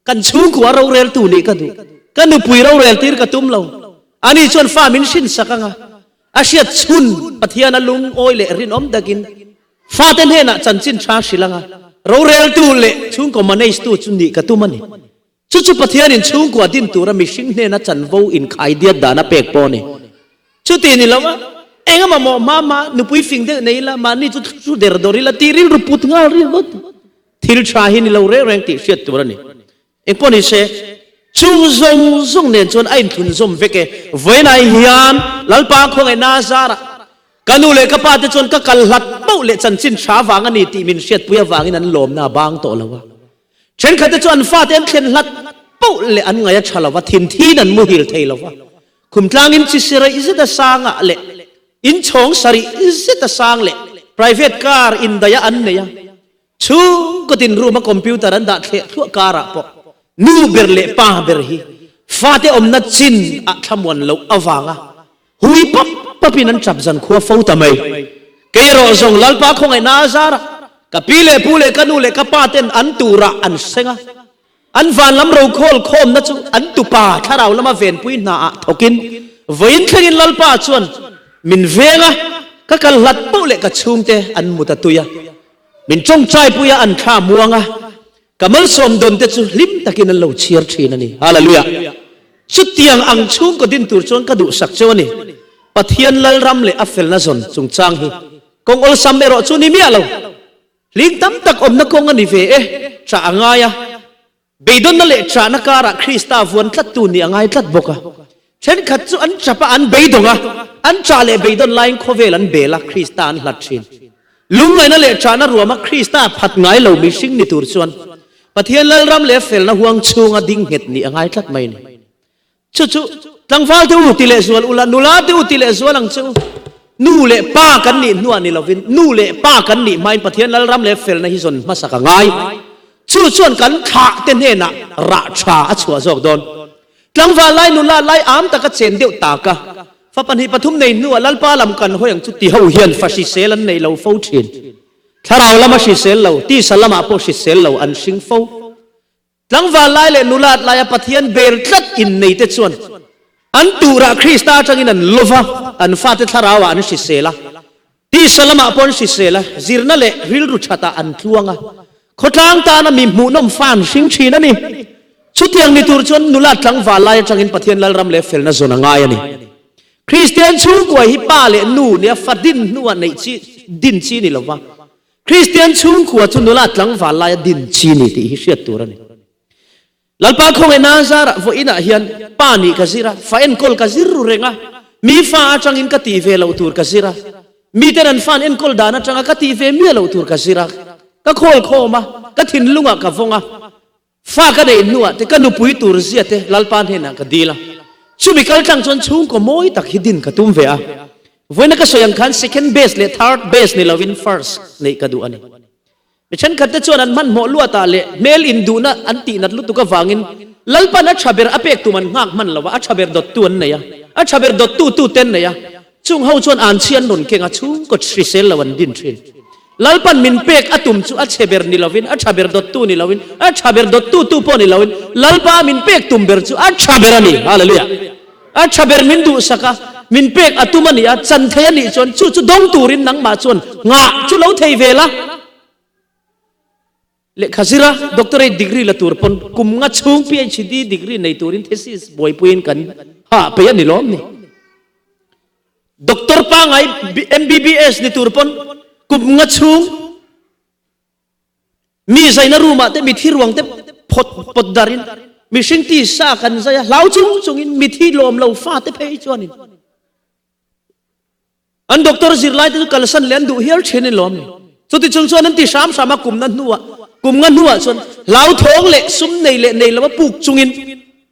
kan chhungkua roreltu nih ka duh. Ka nupui rorel tir ka tum lo. Ani chuan fa min hrinsak anga a hriat chhun Pathian a lungawi leh rinawm takin fate hnenah chanchin tha hrilh anga roreltu leh chhungkaw manage tu chu nih ka tum a ni. Chu chu Pathianin chhungkua din tura mihring hnena chanvo inkhaidiat dan a pek pawh a ni. Chuti ni lo a, eng emaw mawh hma hma nupui fing deuh nei ila, mahni chu thu der dawr ila tih rilru put nghal ringawt thil tha hi ni lo reng reng tih hriat tur a ni. Engpawh ni se, chung zawng zawng nen chuan a inthlun zawm vek e. Vawiinah hian Lalpa khawngaihna zarah ka nu leh ka pa te chuan ka kal hlat mauh leh chanchin tha vang a ni tih min hriatpui avangin an lawmna a bang tawh lo a. Thenkhatte chu an fate an thlen hlat poh leh an ngaih a tha lo va, thinthîn an muhil thei lo va. Khumtlangin chi siraih zet a sangah leh inchhawng sarih zet a sang leh private car indaih a an nei a, chhungkaw tin room a computer an dah thleh thluah karah pawh nu ber leh pa ber hi fate awmna chin ah thlamuan loh avanga hui pap papin an tap zan khua fo ta mai. Kei erawh zawng Lalpa khawngaihna a zar a, ka pi leh pu leh ka nu leh ka pa ten an turah an seng a, an van lam rokhawl khawmna chu an tupa thlarau lama venpui hnaah thawkin vawiin thlengin Lalpa chuan min veng a, ka kal hlat poh leh ka chhungte an mut a tui a, min tawngtaipui a an thla muang a, Ka malsawm dawn te chu hlim takin an lo chhiar thin a ni. Hallelujah! Chutiang ang chhungkaw din tur chuan ka duhsak cheu a ni. Pathian Lalram leh a felna zawn chungchang hi kawng awlsam erawh chu ni miah lo. Hling tam tak awmna kawng a ni ve e, chah a ngai a. Beidawnna leh chahna karah Krista vuan tlattu nih a ngai tlat bawk a. Thenkhat chu an chap a, an beidawng a, an chah leh beidawn laiin khawvel an bel a, Krista an hlat thin. Lungngaihna leh chahna ruama Krista phat ngai lo mihring ni tur chuan Pathian Lalram leh felna huang chhunga ding nghet nih a ngai tlat mai a ni. Chu chu tlangval te u ti leh zual ula, nula te u ti leh zual ang che u. Nu leh pa kan nih hnuah ni lovin nu leh pa kan nih hmain Pathian Lalram leh felna hi zawn hmasak a ngai. Chu chuan kan thlah te hnenah rah tha a chhuah zawk dawn. Tlangval lai nula lai am taka chen deuh tak a, fa 2 3 nei hnuah Lalpa lam kan hawi ang chu ti ho hian fa hrisel an nei lo fo thin. Thlarau lama hrisel lo, tisa lamah pawh hrisel lo an hring fo. Tlangval lai leh nulat laia Pathian bel tlat innei te chuan an turah Krista atangin an lova, an fate thlarauah an hrisel a. Tisa lamah pawh an hrisel a, zirna leh rilru thatah an tluang a, khawtlang tana mi hmuhnawm fa an hring thin a ni. Chutiang ni tur chuan nula tlangval lai atangin Pathian Lalram leh felna zawn a ngai a ni. Kristian chhungkua hi pa leh nu nia fa din hnuah neih chi din chi ni lova, Kristian chhungkua chu nula tlangval laia din chi ni tih hi hriat tur a ni. Lalpa khawngaihna zarah vawiinah hian pa nih ka zir a, fa enkawl ka zir ru reng a, mi fa atangin ka tih ve loh tur ka zir a, miten an fa an enkawl dan atanga ka tih ve miah loh tur ka zir a, ka khawl khawm a, ka thinlungah ka vawng a, fa ka neih hnuah te ka nupui tur zia te Lalpa hnenah ka dil a, chumi kaltlang chuan chhungkaw mawi tak hi din ka tum ve a, vawiina ka sawi ang khan second base leh third base ni lovin first neih ka duh a ni. Mi thenkhatte chuan an hmanhmawh luatah leh hmel induhna an tihnat lutuk avangin Lalpan a tha ber a pek tum an nghak hman lo a, a tha ber dawttu an nei a, a tha ber dawttu tute an nei a, chung ho chuan an chhi an rawn keng a, chhungkaw hrisel lo an din thin. Lalpan min pek a tum chu a chhe ber ni lovin, a tha ber dawttu ni lovin, a tha ber dawttu tu pawh ni lovin, Lalpa min pek tum ber chu a tha ber a ni. Hallelujah! A tha ber min duhsak a, min pek a tum a nih a, chan thei a nih chuan chu chu dawng turin nangmah chuan nghah chu lo thei ve la. Lehkha zira doctorate degree la tur pawn kum nga chhung PhD degree nei turin thesis buaipuiin kan hah peih a ni lawm ni. Doctor pangai MBBS ni tur pawn kum nga chhung Mi zaina room ah te mithi ruang te phawt pawt dar in mihring ti sa kan zai a hlau chung chung in mithi lawm lo fa te phei chuan in an doctor zirlai te chu kalsan leh an duh hial thin in lawm ni. Chuti chung chuan an ti hram hram a kum na hnuah kum nga hnuah chuan hlauthawng leh sum nei leh nei lova puk chungin.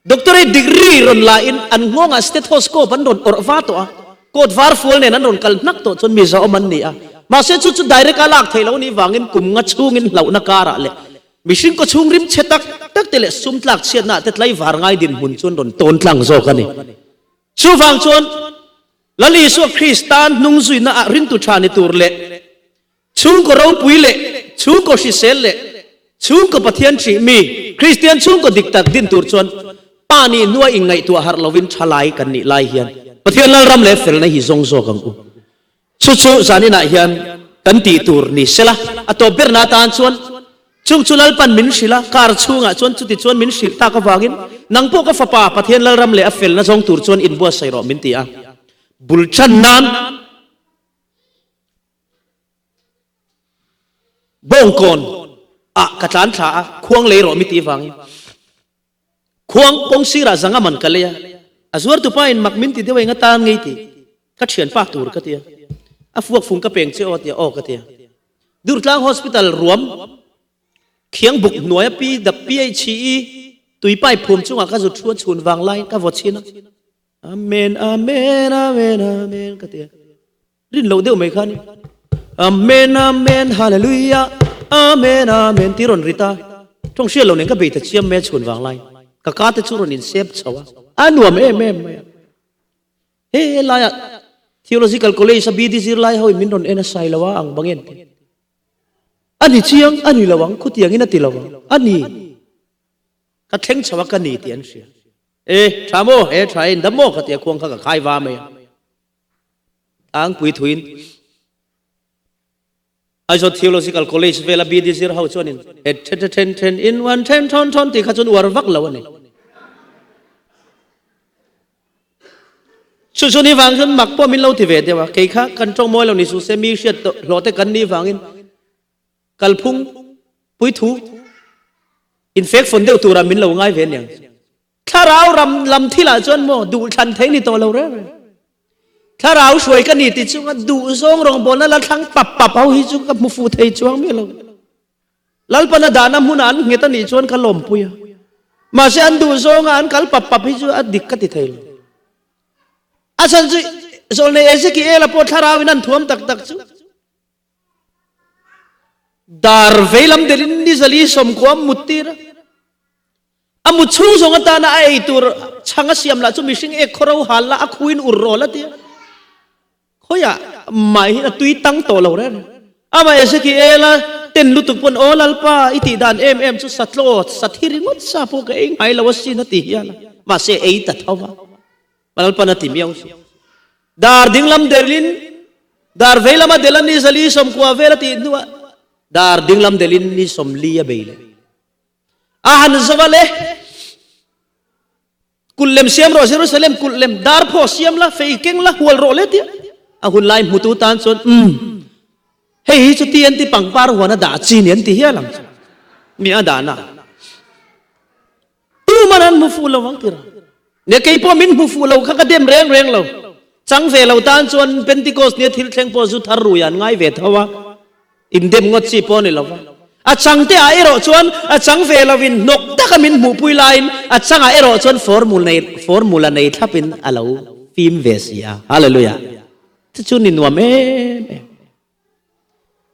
Doctorate degree rawn la in an nghawngah stethoscope an rawn awrh va tawh a, coat var fual nen an rawn kal hnak tawh chuan mi zahawm an ni a. Mahse chu chu direct a lak theih loh anih vangin kum nga chhungin hlauhna karah leh mihring kaw chhung rim chhe tak tak te leh sum tlak chhiatna ah te tlaivar ngai dinhmun chuan rawn tawn tlang zawk a ni. Chuvang chuan Lal Isua Kristan hnung zuina ah ringtu tha ni tur leh Chhungkaw ropui leh chhungkaw hrisel leh chhungkaw Pathian hrih mi Kristian chhungkaw dik tak din tur chuan pa nih hnua inngaihtuah harh lovin tha lai kan nih lai hian Pathian Lalram leh felna hi zawng zawk ang u. Chu chu zaninah hian kan tih tur ni sela, a tawp berna atan chuan chung chu Lalpan min hrilh a, kar chhungah chuan chuti chuan min hrilh tak avangin nang pawh ka fapa Pathian Lalram leh a felna zawng tur chuan inbuatsaih rawh min ti a. Bul tan nan. Bawngkawn ah ka tlan thla a, khuang lei rawh mi tih vangin khuang kawng sirah zanga man ka lei a, a zuartu pa in mak min ti deuh eng atan ngei tih ka thianpa tur ka tia, a fuak fung ka peng che aw tia aw ka tia. Durtlang Hospital ruam khiang buk hnuaia pi dap PHE tui pipe phum chungah ka zut thu a chhun vang laiin ka vaw chhin a, Amen Amen Amen Amen ka tia. Rin loh deuh mai kha a ni. Amen Amen Hallelujah Amen Amen tih rawn rit a, tawng hriat loh nen ka bei ta chiam mai a chhun vang lai. Ka ka te chu rawn insep chho a, a nuam em em mai a. He laiah Theological College a BD zirlai ho in min rawn en a sai lo a ang bang en ti. A ni chiang, a ni lo ang, khutiang in a ti lo ang, a ni. Ka thleng chho a ka ni tih an hria. E, tha maw? E, tha e, indam maw? Ka ti a, khuang kha ka khai va mai a. Tlangpui thuin Aizawl Theological College vela BD zir ho chuanin he the the then then in one then thawn thawn tih kha chuan uar vak lo a ni. Chu chu ni vang chuan mak pawh min lo ti ve deuh a, kei kha kan tawng mawi lo ni suh se mi hriat tawh hlawh te kan nih vangin kalphung puithu infek fawn deuh turah min lo ngai ve aniang. Thlarau ram lam thilah chuan maw duh thlan thei ni tawh lo reng reng. Thlarau hruai ka ni ti chunga duh zawng rawngbawlna la thlang pap pap ho hi chu ka hmu fuh thei chuang miah lo. Lalpana dahna hmunah an nghet a nih chuan ka lawmpui a. Mahse an duh zawnga an kal pap pap hi chu a dik ka ti thei lo. A chhan chu Zawlnei Ezekiel-a pawh thlarauin an thuam tak tak chu. Dar veilam delin ni zali 90 a mut tir a. A mut chhung zawng atana a ei tur chhang a siam lah chu mihring ek khawro hal la a khuin ur rawl a ti a. Khawiah mah hi a tui tang tawh lo reng. Amah Ezekiel-a ten lutuk pawn aw Lalpa i tih dan em em chu satlaw sathi ringawt sa pawh ka ei ngai lo asin a ti hial a. Mahse ei ta tho va. Lalpan a ti miau si. Dar dinglam delin dar veilam a del a ni zali 90 vel a tih hnuah dar dinglam delin ni 40 a bei leh. A han zova le, Kulh lem siam rawh Jerusalem kulh lem dar phaw siam la, fei keng la, hual rawh le tia. A hun lai hmutu tan chuan umm hei hi chu ti an ti pangpar huan a dah chi ni an ti hial ang chu. Mi a dah na. Tuman an hmu fuh lo ang tira. Ne kei pawh min hmu fuh lo kha ka dem reng reng lo. Chang ve lo tan chuan Pentecost nia thil thleng pawh zu thar rui an ngai ve tho a. Indem ngawt chi pawh a ni lo va. A chang te ah erawh chuan a chang ve lo in hnawk tak a min hmuhpui laiin a chang ah erawh chuan formula nei formula nei thlap in a lo fim ve si a. Hallelujah. Chu chu ni nuam em em.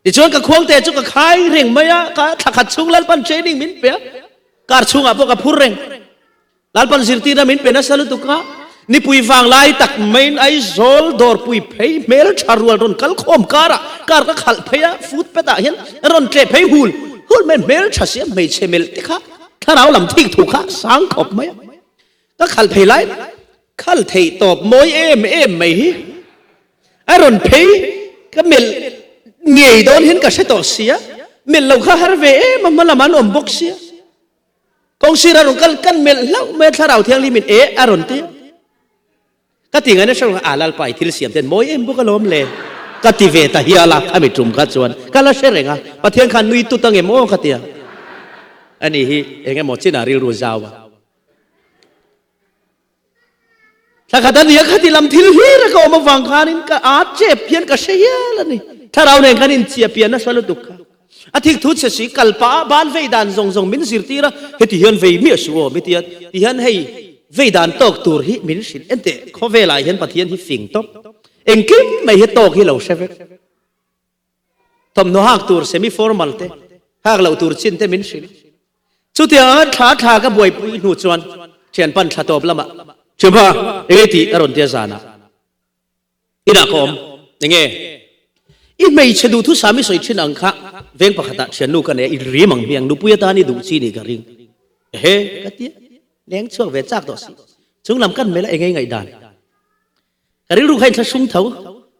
Tichuan ka khuang te chu ka khai reng mai a, ka thla khat chhung Lalpan training min pe a, kar chhungah pawh ka phur reng. Lalpan zirtirna min pe nasa lutuk a, nipui vang lai tak maiin Aizawl dawrpui phei hmel tha rual rawn kal khawm karah kar ka khalh phei a, footpath ah hian rawn tleh phei hul hul mai hmel tha sia hmeichhe melh te kha thlarau lam thik thu kha sang khawp mai a, ka khalh phei lai khal theih tawp mawi em em mai hi a rawn phei ka melh ngei dawn hian ka hre tawh sia, melh lo kha har ve em a hma lamah an awm bawk sia. Kawngsir a rawn kal kan melh hlauh mai a, Thlarau Thianghlim in e a rawn ti a. Ka ti ngaina hrelo a Lalpa i thil siam ten mawi em bawk alawm le. Ka ti ve ta hial a, khami tum kha chuan ka la hre reng a, Pathian khan nui tut angem aw ka ti a. Ani hi eng emaw chinah rilru zau a. Thla khat a nia khati lam thil hlir a ka awm avang khanin ka a chep hian ka hre hial a ni. Thlarau nen khan inchia pian nasa lutuk kha. A thik thu che si kalpa ban vei dan zawng zawng min zirtir a, heti hian vei miah suh aw mi tia ti hian hei. Vei dan tawk tur hi min hrilh. Enteh, khawvelah hian Pathian hi fing tawp. Engkim mai hi tawk hi lo hre vek. Thawmhnaw hak tur semi formal te, hak loh tur chin te min hrilh. Chutianga thla thla ka buaipui hnu chuan thianpan thla tawp lamah, Thianpa, enge tih a rawn tia zanah inah ka awm. Enge i hmeichhe duhthusam i sawi thin ang kha veng pakhatah thiannu ka nei a, i rim ang hmiang, nupui atan i duh chi nih ka ring. Ehe, ka tia, leng chhuak ve chak tawh si. Chunglam kan melh a enge i ngaihdan? Ka rilru kha inthla sung tho,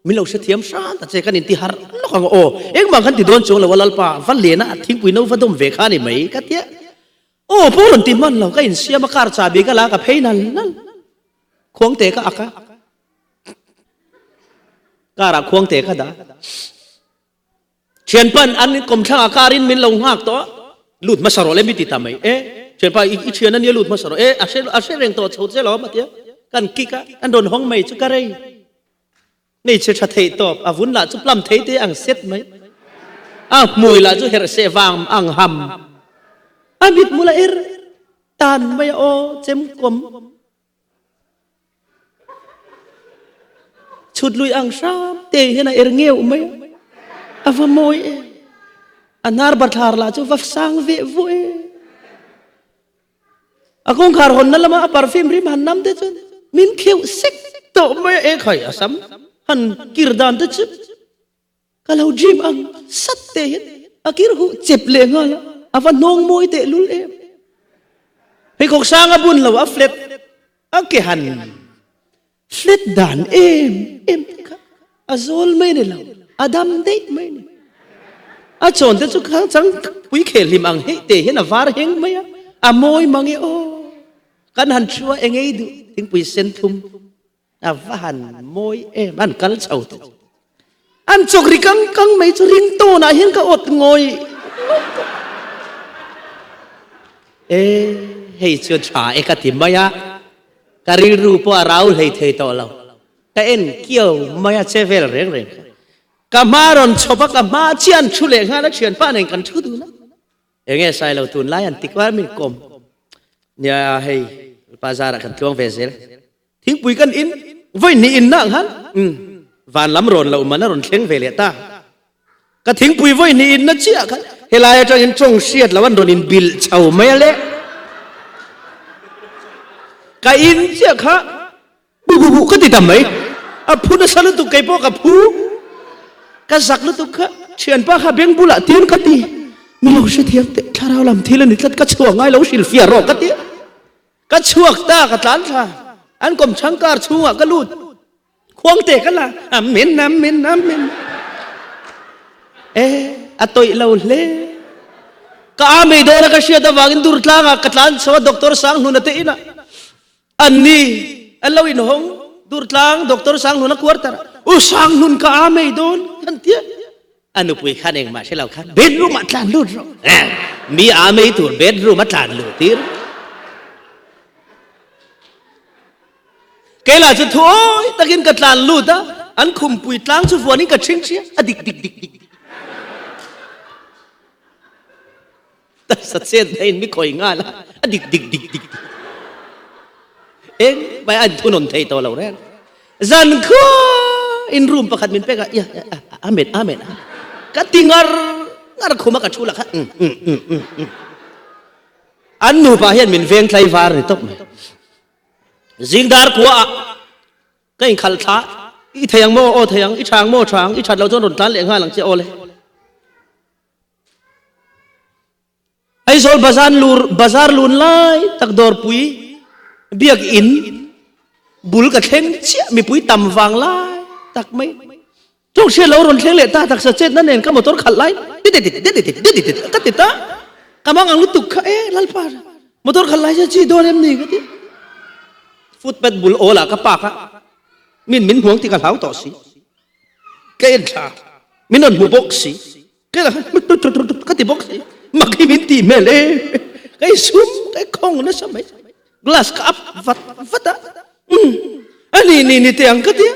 min lo hrethiam hran ta che, kan inti harh lawk ang aw, engmah kan ti dawn chuang lo a Lalpa, va lena a thingpui no va dawm ve kha a ni mai ka tia. Aw pawh rawn ti hman lo, ka insiam a car chahbi ka la ka phei nal nal, khuangte ka ak a, car ah khuangte ka dah. Thianpan an kawmthlangah car in min lo nghak tawh a, lut hmasa rawh le mi ti ta mai. E, thianpa i i thian ania lut hmasa rawh. E, a hre a hre reng tawh chho che lawm a tia. Kan kick a, an rawn hawng mai chu ka rei. Hmeichhe tha theih tawp, a vun lah chu plum thei te ang set mai. A hmui lah chu herh seh vang ang ham. A mithmul a er tan mai a aw chem kawm. Chhut lui ang hram te hian a er ngeuh mai a, a va mawi e. A hnar bathlar lah chu va sang veh vuah e. A kawngkhar hawnna lama a perfume rim han nam te chuan min kheuh sek tawh mai a, e khai a sam han kir dan te chu. Ka lo dream ang sat te hian a kir huh chep leh nghal a, a va hnawng mawi teh lul em. Pheikhawk sang a bun lo a flat a ke han flat dan em em te kha a zawl mai ni lo, a dam daih mai ni. A chawn te chu khang chang pui khel hlim ang heih te hian a var heng mai a, a mawi mang e aw. Kan han thu a engei duh thingpui sen thum. A va han mawi em, an kal chho te chu. An chawk ri kang kang mai chu ring tawnah hian ka awt ngawi ngawi tawh. E, hei chu tha e ka ti mai a, ka rilru pawh a rau hlei thei tawh lo. Ka en kiau mai a, che vel reng reng kha. Ka hma rawn chhawp a, ka hma chiah an thu leh nghal a, thianpa nen kan thu dun a. Enge Sailo tunlai an ti kual min kawm. Nia hei bazar ah kan tluang ve zel. Thingpui kan in voi ni in na han van lam rawn lo man a rawn thleng ve leh ta. Ka thingpui voi ni in na chiah khan helai atang in tawng hriat lo an rawn in bil chho mai a le. Ka in chiah kha bu bu bu ka ti ta mai. A phu nasa lutuk kei pawh ka phu. Ka zak lutuk kha thianpa kha beng bulah tir ka ti. Mi lo hrethiam teh thlarau lam thil a ni tlat ka chhuak ngai lo hrilhfiah rawh ka ti. Ka chhuak ta ka tlan thla an kawm chhang kar chhungah ka lut khuang te ka la amen amen amen e a tawih lo hle ka a mei dawna ka hriat avangin dur tlangah ka tlan chho a doctor Sanghluna te inah an ni an lo inhawng dur tlang doctor Sanghluna quarter u Sanghlun ka a mei dawn kan tia A nupui khan engmah hre lo khan bedroom ah tlan lut rawh. Mi a mei tur bedroom a tlan lut tir. Keila chu thuawi takin ka tlan lut a, an khumpui tlang chu vuanin ka ṭhing ṭhia, a dik dik dik dik. Taksa chet na in mi khawih nghal a, a dik dik dik dik. Eng mai an thunawn thei tawh lo reng. Zan khua in room pakhat min pek a, ya amen amen. Ka ti ngar ngar khuma ka thu la kha. An nupa hian min veng tlai var ni tawp mai. Zingdar khua ah Ka inkhalh thla, i thei ang maw? Aw thei ang, i tha ang maw? Tha ang, i that loh chuan rawn tlan leh nghal ang che aw le. Aizawl bazar lur bazar lun lai tak dawrpui biakinn bul ka thleng chiah mipui tam vang lai tak mai. Chawng hriat lo rawn thleng leh ta taksa chetna nen ka motor khalh lai ka ti ta ka mang ang lutuk kha e lalpa motor khalh lai chi dawn em ni ka ti footpath bul awl ah ka park a min min hmuang ti ka hlau tawh si ka en thla min rawn hmu bawk si ka ti bawk si mak hi min tih hmel e ka insum ka khawng nasa mai glass ka up vat vat a a ni ni ni te ang ka ti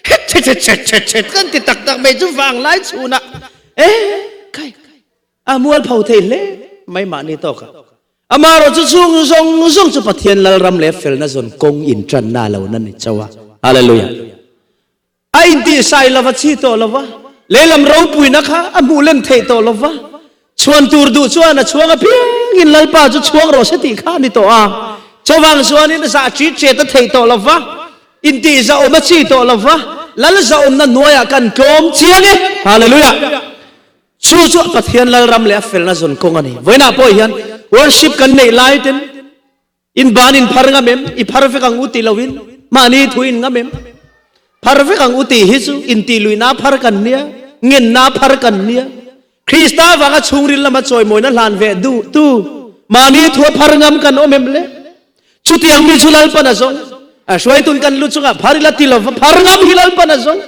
het het het het het het kan ti tak tak mai chu vang lai chhunah e kai a mual pho thei hle mai mahni tawk a. Amaherawh chu chung zawng zawng chu Pathian Lalram leh felna zawn kawng inṭanna lo na ni chauh a. Hallelujah. A intihsai lova chi tawh lova, lehlam ropuina kha a hmuh lem theih tawh lova, chhuan tur duh chuan a chhuang apiangin Lalpa chu chhuang rawh se tih kha a ni tawh a. Chuvang chuanin zah ṭi ṭet a theih tawh lova, intihzahawm a chi tawh lova, Lal zahawmna hnuaiah kan tlawm chiang e. Hallelujah. Chu chu Pathian Lalram leh a felna zawn kawng a ni. Vawiinah pawh hian worship kan neih lai ten in ban in phar ngam em? I phar vek ang u ti lovin mahni thu in ngam em? Phar vek ang u tih hi chu intihluihna phar kan nia, ngenna phar kan nia. Krista vanga chhungril lama chawimawina hlan ve duh tu mahni thu a phar ngam kan awm em le? Chutiang mi chu Lalpan a zawng. A hruaitun kan lu chungah phar ila ti lova phar ngam hi Lalpan a zawng.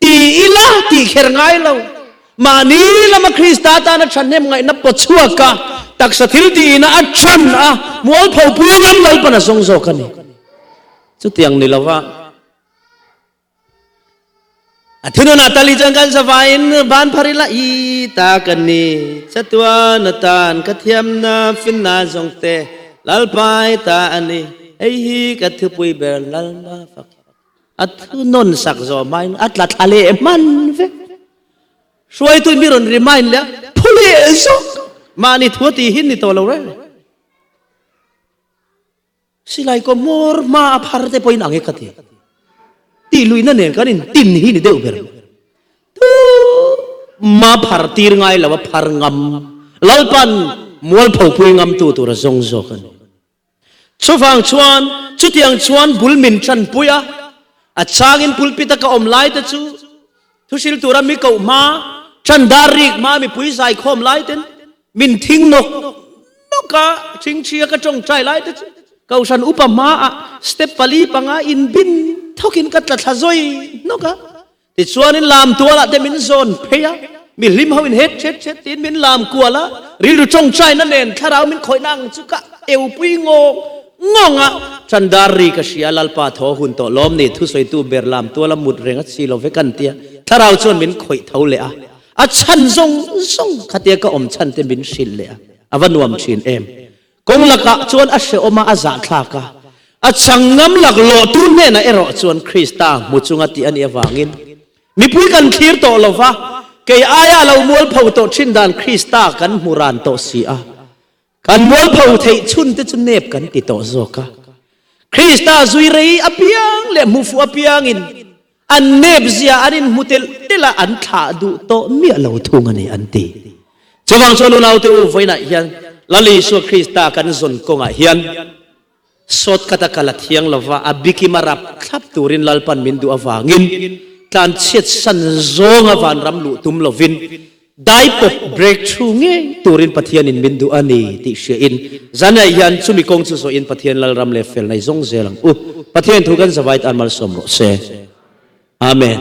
Ti ila tih kher ngai lo. Mahni lama Krista tana thahnem ngaihna pawchhuak a, taksa thil tihina a than a, mualpho pui ngam Lalpan a zawng zawk a ni. Chutiang ni lova A thununah tali chuan kan zavaiin ban phar ila i ta ka ni chatuan atan ka thiamna finna zawng te Lalpai ta a ni hei hi ka thupui ber Lalma fak a thunawn sak zawh hmain a tla thla leh hman vek hruaitu mi rawn remind leh phu leh zawk mahni thu a tih hi ni tawh lo reng. Silai kaw hmawr hma a phar te pawhin ang e ka ti. Tih luihna nen kan in tin hi ni deuh ber. Tu ma phar tir ngai lo a phar ngam. Lalpan mualpho pui ngam tu tur a zawng zawk a ni. Chuvang chuan chutiang chuan bul min tanpui a, a changin pulpit a ka awm lai te chu thuhril tura mi koh hma, tandar rik hma mipui zaikhawm lai ten Min thing nawk nawk a, thingthia ka tawngtai lai te chu Kohhran upa hmaah step pali panga inbin thawkin ka tla thla zawi nawk a. Tichuanin lam tualah te min zawn phei a, mi hlim ho in het het het tiin min lam kual a, rilru tawngtaina nen thlarau min khawihna ang chu ka eupui ngawng ngawng a. Chandar ri ka hria, Lalpa thaw hun tawh lawm ni, thusawitu ber lam tuala mut reng a chi lo ve kan tia, thlarau chuan min khawih tho leh a. A chhan zawng zawng khatia ka awm chhan te min hrilh leh a, a va nuam thin em. Kawng lakah chuan a hrehawm a, a zahthlak a, a chhang ngam lak lawh tu hnenah erawh chuan Krista hmu chunga tih a nih avangin mipui kan thlir tawh lo va, kei aia lo mualpho tawh thin dan Krista kan hmu ran tawh si a. Kan mualpho theih chhun te chu nep kan ti tawh zawk a. Krista zui rei apiang leh hmufu apiangin an nep zia an inhmu telh telh a, an thlah duh tawh miah lo thung a ni an ti. Chuvang chuan unaute u vawiinah hian Lal Isua Krista kan zawn kawngah hian Sawt kata kal a thiang lova, a bikim a rap thlap turin Lalpan min duh avangin tlanchhiat san zawnga vanram luh tum lovin dai pawp break through ngei turin Pathianin min duh a ni tih hriain zanah hian chumi kawng chu zawhin Pathian Lalram leh fel nei zawng zel ang u. Pathian thu kan zavait an malsawm rawh se. Amen.